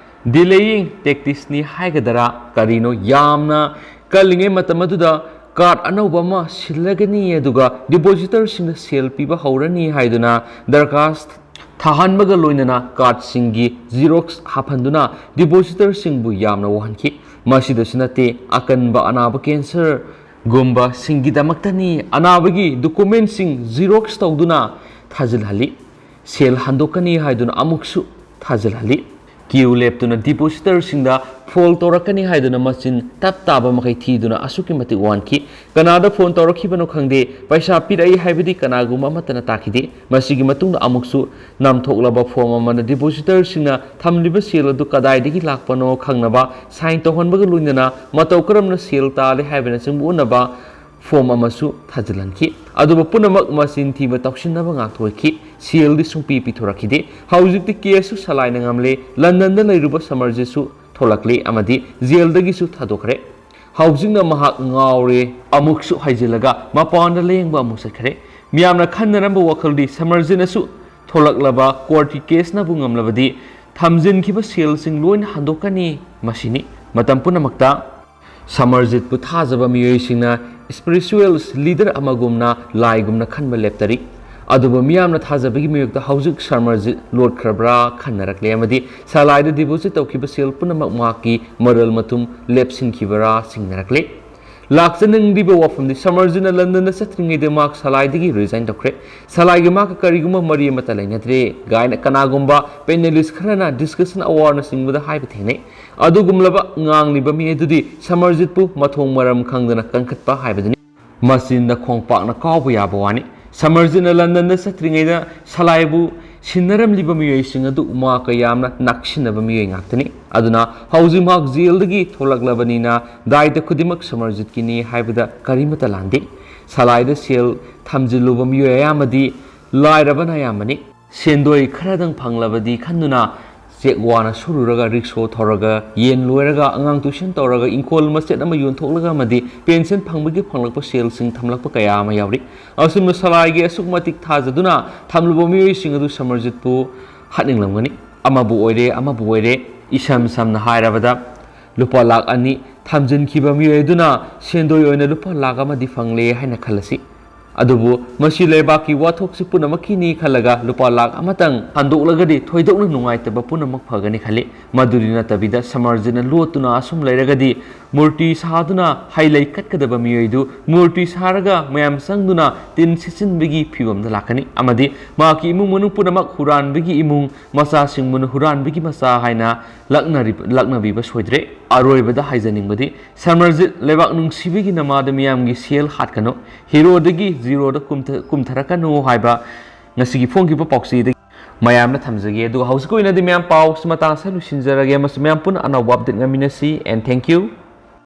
delaying tacticsꯅꯤ ꯍꯥꯏꯒꯗ꯭ꯔꯥ ꯀꯔꯤꯅꯣ, ꯌꯥꯝꯅ ꯀꯜꯂꯤꯉꯩ ꯃꯇꯝ ꯑꯗꯨꯗ card ꯑꯅꯧꯕ ꯑꯃ ꯁꯤꯜꯂꯒꯅꯤ, ꯑꯗꯨꯒ depositorꯁꯤꯡꯗ ꯁꯦꯜ ꯄꯤꯕ ꯍꯧꯔꯅꯤ ꯍꯥꯏꯗꯨꯅ ꯗꯔꯈꯥꯁ ꯊꯥꯍꯟꯕꯒ ꯂꯣꯏꯅꯅ cardꯁꯤꯡꯒꯤ xerox ꯍꯥꯞꯍꯟꯗꯨꯅ depositorꯁꯤꯡꯕꯨ ꯌꯥꯝꯅ ꯋꯥꯍꯟꯈꯤ꯫ ꯃꯁꯤꯗꯁꯨ ꯅꯠꯇꯦ, ꯑꯀꯟꯕ ꯑꯅꯥꯕ cancerꯒꯨꯝꯕꯁꯤꯡꯒꯤꯗꯃꯛꯇꯅꯤ ꯑꯅꯥꯕꯒꯤ documentꯁꯤꯡ xerox ꯇꯧꯗꯨꯅ ꯊꯥꯖꯤꯜꯍꯜꯂꯤ꯫ ꯁꯦꯜ ꯍꯟꯗꯣꯛꯀꯅꯤ ꯍꯥꯏꯗꯨꯅ ꯑꯃꯨꯛꯁꯨ ꯊꯥꯖꯤꯜꯍꯜꯂꯤ꯫ Queue ꯂꯦꯞꯇꯨꯅ depositorꯁꯤꯡꯗ phone ꯇꯧꯔꯛꯀꯅꯤ ꯍꯥꯏꯗꯨꯅ ꯃꯆꯤꯟ ꯇꯞ ꯇꯥꯕ ꯃꯈꯩ ꯊꯤꯗꯨꯅ ꯑꯁꯨꯛꯀꯤ ꯃꯇꯤꯛ ꯋꯥꯍꯟꯈꯤ꯫ ꯀꯅꯥꯗ phone ꯇꯧꯔꯛꯈꯤꯕꯅꯣ ꯈꯪꯗꯦ, ꯄꯩꯁꯥ ꯄꯤꯔꯛꯏ ꯍꯥꯏꯕꯗꯤ ꯀꯅꯥꯒꯨꯝꯕ ꯑꯃꯠꯇꯅ ꯇꯥꯈꯤꯗꯦ꯫ ꯃꯁꯤꯒꯤ ꯃꯇꯨꯡꯗ ꯑꯃꯨꯛꯁꯨ ꯅꯥꯝꯊꯣꯛꯂꯕ form ꯑꯃꯅ depositorꯁꯤꯡꯅ ꯊꯝꯂꯤꯕ ꯁꯦꯜ ꯑꯗꯨ ꯀꯗꯥꯏꯗꯒꯤ ꯂꯥꯛꯄꯅꯣ ꯈꯪꯅꯕ sign ꯇꯧꯍꯟꯕꯒ ꯂꯣꯏꯅꯅ ꯃꯇꯧ ꯀꯔꯝꯅ ꯁꯦꯜ ꯇꯥꯜꯂꯤ ꯍꯥꯏꯕꯅꯆꯤꯡꯕ ꯎꯠꯅꯕ form ꯑꯃꯁꯨ ꯊꯥꯖꯤꯜꯍꯟꯈꯤ꯫ ꯑꯗꯨꯕꯨ ꯄꯨꯝꯅꯃꯛ ꯃꯆꯤꯟ ꯊꯤꯕ ꯇꯧꯁꯤꯟꯅꯕ ꯉꯥꯛꯇ ꯑꯣꯏꯈꯤ꯫ ꯁꯦꯜꯗꯤ ꯁꯨꯡꯄꯤ ꯄꯤꯊꯣꯔꯛꯈꯤꯗꯦ꯫ ꯍꯧꯖꯤꯛꯇꯤ caseꯁꯨ ꯁꯂꯥꯏꯅ ꯉꯝꯂꯦ꯫ ꯂꯟꯗꯟꯗ ꯂꯩꯔꯨꯕ ꯁꯃꯔꯖꯤꯠꯁꯨ ꯊꯣꯛꯂꯛꯂꯦ ꯑꯃꯗꯤ jailꯗꯒꯤꯁꯨ ꯊꯥꯗꯣꯛꯈ꯭ꯔꯦ꯫ ꯍꯧꯖꯤꯛꯅ ꯃꯍꯥꯛ ꯉꯥꯎꯔꯦ ꯑꯃꯨꯛꯁꯨ ꯍꯥꯏꯖꯤꯜꯂꯒ ꯃꯄꯥꯟꯗ ꯂꯥꯌꯦꯡꯕ ꯑꯃꯨꯛ ꯆꯠꯈ꯭ꯔꯦ꯫ ꯃꯤꯌꯥꯝꯅ ꯈꯟꯅꯔꯝꯕ ꯋꯥꯈꯜꯗꯤ ꯁꯃꯔꯖꯤꯠꯅꯁꯨ ꯊꯣꯛꯂꯛꯂꯕ courtꯀꯤ caseꯅꯕꯨ ꯉꯝꯂꯕꯗꯤ ꯊꯝꯖꯤꯟꯈꯤꯕ ꯁꯦꯜꯁꯤꯡ ꯂꯣꯏꯅ ꯍꯟꯗꯣꯛꯀꯅꯤ꯫ ꯃꯁꯤꯅꯤ ꯃꯇꯝ ꯄꯨꯝꯅꯃꯛꯇ ꯁꯃꯔꯖꯤꯠꯄꯨ ꯊꯥꯖꯕ ꯃꯤꯑꯣꯏꯁꯤꯡꯅ spiritual leader ꯑꯃꯒꯨꯝꯅ, ꯂꯥꯏꯒꯨꯝꯅ ꯈꯟꯕ ꯂꯦꯞꯇꯔꯤ꯫ ꯑꯗꯨꯕꯨ ꯃꯤꯌꯥꯝꯅ ꯊꯥꯖꯕꯒꯤ ꯃꯤꯌꯣꯛꯇ ꯍꯧꯖꯤꯛ ꯁꯃꯔꯖꯤꯠ ꯂꯣꯠꯈ꯭ꯔꯕ꯭ꯔꯥ ꯈꯟꯅꯔꯛꯂꯦ ꯑꯃꯗꯤ ꯁꯂꯥꯏꯗ deposit ꯇꯧꯈꯤꯕ ꯁꯦꯜ ꯄꯨꯝꯅꯃꯛ ꯃꯍꯥꯛꯀꯤ ꯃꯔꯜ ꯃꯊꯨꯝ ꯂꯦꯞꯁꯤꯟꯈꯤꯕꯔꯥ ꯆꯤꯡꯅꯔꯛꯂꯦ꯫ ꯂꯥꯛꯆꯅꯤꯡꯂꯤꯕ ꯋꯥꯐꯝꯗꯤ ꯁꯃꯔꯖꯤꯠꯅ ꯂꯟꯗꯟꯗ ꯆꯠꯇ꯭ꯔꯤꯉꯩꯗ ꯃꯍꯥꯛ ꯁꯂꯥꯏꯗꯒꯤ resign ꯇꯧꯈ꯭ꯔꯦ꯫ ꯁꯂꯥꯏꯒꯤ ꯃꯍꯥꯛꯀ ꯀꯔꯤꯒꯨꯝꯕ ꯃꯔꯤ ꯑꯃꯠꯇ ꯂꯩꯅꯗ꯭ꯔꯦ ꯒꯥꯏꯅ ꯀꯅꯥꯒꯨꯝꯕ panelist ꯈꯔꯅ discussion awarꯅꯆꯤꯡꯕꯗ ꯍꯥꯏꯕ ꯊꯦꯡꯅꯩ꯫ ꯑꯗꯨꯒꯨꯝꯂꯕ ꯉꯥꯡꯂꯤꯕ ꯃꯤ ꯑꯗꯨꯗꯤ ꯁꯃꯔꯖꯤꯠꯄꯨ ꯃꯊꯣꯡ ꯃꯔꯝ ꯈꯪꯗꯅ ꯀꯟꯈꯠꯄ ꯍꯥꯏꯕꯗꯨꯅꯤ꯫ ꯃꯆꯤꯟꯗ ꯈꯣꯡꯄꯥꯛꯅ ꯀꯥꯎꯕ ꯌꯥꯕ ꯋꯥꯅꯤ꯫ ꯁꯃꯔꯖꯤꯠꯅ ꯂꯟꯗꯟꯗ ꯆꯠꯇ꯭ꯔꯤꯉꯩꯗ ꯁꯂꯥꯏꯕꯨ ꯁꯤꯟꯅꯔꯝꯂꯤꯕ ꯃꯤꯑꯣꯏꯁꯤꯡ ꯑꯗꯨ ꯃꯍꯥꯛꯀ ꯌꯥꯝꯅ ꯅꯛꯁꯤꯟꯅꯕ ꯃꯤꯑꯣꯏ ꯉꯥꯛꯇꯅꯤ꯫ ꯑꯗꯨꯅ ꯍꯧꯖꯤꯛ ꯃꯍꯥꯛ ꯖꯦꯜꯗꯒꯤ ꯊꯣꯛꯂꯛꯂꯕꯅꯤꯅ ꯗꯥꯏꯇ ꯈꯨꯗꯤꯡꯃꯛ ꯁꯃꯔꯖꯤꯠꯀꯤꯅꯤ ꯍꯥꯏꯕꯗ ꯀꯔꯤꯃꯠꯇ ꯂꯥꯟꯗꯦ꯫ ꯁꯂꯥꯏꯗ ꯁꯦꯜ ꯊꯝꯖꯤꯜꯂꯨꯕ ꯃꯤꯑꯣꯏ ꯑꯌꯥꯝꯕꯗꯤ ꯂꯥꯏꯔꯕꯅ ꯑꯌꯥꯝꯕꯅꯤ꯫ ꯁꯦꯟꯗꯣꯏ ꯈꯔꯗꯪ ꯐꯪꯂꯕꯗꯤ ꯈꯟꯗꯨꯅ ꯆꯦꯛ ꯋꯥꯅ ꯁꯨꯔꯨꯔꯒ, ꯔꯤꯛꯁꯣ ꯊꯧꯔꯒ, ꯌꯦꯟ ꯂꯣꯏꯔꯒ, ꯑꯉꯥꯡ tuition ꯇꯧꯔꯒ, ꯏꯪꯈꯣꯜ ꯃꯆꯦꯠ ꯑꯃ ꯌꯣꯟꯊꯣꯛꯂꯒ ꯑꯃꯗꯤ pension ꯐꯪꯕꯒꯤ ꯐꯪꯂꯛꯄ ꯁꯦꯜꯁꯤꯡ ꯊꯝꯂꯛꯄ ꯀꯌꯥ ꯑꯃ ꯌꯥꯎꯔꯤ꯫ ꯑꯁꯨꯝꯅ ꯁꯂꯥꯏꯒꯤ ꯑꯁꯨꯛ ꯃꯇꯤꯛ ꯊꯥꯖꯗꯨꯅ ꯊꯝꯂꯨꯕ ꯃꯤꯑꯣꯏꯁꯤꯡ ꯑꯗꯨ ꯁꯃꯔꯖꯤꯠꯄꯨ ꯍꯥꯠꯅꯤꯡꯂꯝꯒꯅꯤ꯫ ꯑꯃꯕꯨ ꯑꯣꯏꯔꯦ, ꯑꯃꯕꯨ ꯑꯣꯏꯔꯦ, ꯏꯁꯝ ꯁꯝꯅ ꯍꯥꯏꯔꯕꯗ ꯂꯨꯄꯥ ꯂꯥꯈ ꯑꯅꯤ ꯊꯝꯖꯤꯟꯈꯤꯕ ꯃꯤꯑꯣꯏ ꯑꯗꯨꯅ ꯁꯦꯟꯗꯣꯏ ꯑꯣꯏꯅ ꯂꯨꯄꯥ ꯂꯥꯈ ꯑꯃꯗꯤ ꯐꯪꯂꯦ ꯍꯥꯏꯅ ꯈꯜꯂꯁꯤ꯫ ꯑꯗꯨꯕꯨ ꯃꯁꯤ ꯂꯩꯕꯥꯛꯀꯤ ꯋꯥꯊꯣꯛꯁꯤ ꯄꯨꯝꯅꯃꯛꯀꯤꯅꯤ ꯈꯜꯂꯒ ꯂꯨꯄꯥ ꯂꯥꯈ ꯑꯃꯇꯪ ꯍꯟꯗꯣꯛꯂꯒꯗꯤ ꯊꯣꯏꯗꯣꯛꯅ ꯅꯨꯡꯉꯥꯏꯇꯕ ꯄꯨꯝꯅꯃꯛ ꯐꯒꯅꯤ ꯈꯜꯂꯤ꯫ ꯃꯗꯨꯗꯤ ꯅꯠꯇꯕꯤꯗ ꯁꯃꯔꯖꯤꯠꯅ ꯂꯣꯠꯇꯨꯅ ꯑꯁꯨꯝ ꯂꯩꯔꯒꯗꯤ ꯃꯨꯔꯇꯤ ꯁꯥꯗꯨꯅ ꯍꯩ ꯂꯩ ꯀꯠꯀꯗꯕ ꯃꯤꯑꯣꯏꯗꯨ ꯃꯨꯔꯇꯤ ꯁꯥꯔꯒ ꯃꯌꯥꯝ ꯆꯪꯗꯨꯅ ꯇꯤꯟ ꯁꯤꯠꯆꯤꯟꯕꯒꯤ ꯐꯤꯕꯝꯗ ꯂꯥꯛꯀꯅꯤ ꯑꯃꯗꯤ ꯃꯍꯥꯛꯀꯤ ꯏꯃꯨꯡ ꯃꯅꯨꯡ ꯄꯨꯝꯅꯃꯛ ꯍꯨꯔꯥꯟꯕꯒꯤ ꯏꯃꯨꯡ, ꯃꯆꯥꯁꯤꯡꯕꯨꯅ ꯍꯨꯔꯥꯟꯕꯒꯤ ꯃꯆꯥ ꯍꯥꯏꯅ ꯂꯛꯅꯔꯤꯕ-, ꯂꯛꯅꯕꯤꯕ ꯁꯣꯏꯗ꯭ꯔꯦ꯫ ꯑꯔꯣꯏꯕꯗ ꯍꯥꯏꯖꯅꯤꯡꯕꯗꯤ ꯁꯃꯔꯖꯤꯠ ꯂꯩꯕꯥꯛ ꯅꯨꯡꯁꯤꯕꯒꯤ ꯅꯃꯥꯗ ꯃꯤꯌꯥꯝꯒꯤ ꯁꯦꯜ ꯍꯥꯠꯀꯅꯨ, heroꯗꯒꯤ zeroꯗ ꯀꯨꯝꯊ-, ꯀꯨꯝꯊꯔꯛꯀꯅꯨ ꯍꯥꯏꯕ ꯉꯁꯤꯒꯤ ꯐꯣꯡꯈꯤꯕ ꯄꯥꯎꯆꯦꯗꯒꯤ ꯃꯌꯥꯝꯅ ꯊꯝꯖꯒꯦ꯫ ꯑꯗꯨꯒ ꯍꯧꯖꯤꯛꯀꯤ ꯑꯣꯏꯅꯗꯤ ꯃꯌꯥꯝ ꯄꯥꯎꯁꯤ ꯃꯇꯥꯡ ꯑꯁꯤꯗ ꯂꯣꯏꯁꯤꯟꯖꯔꯒꯦ꯫ ꯃꯁꯤ ꯃꯌꯥꯝ ꯄꯨꯟꯅ ꯑꯅꯧꯕ update ꯉꯥꯏꯃꯤꯟꯅꯁꯤ꯫ And thank you꯫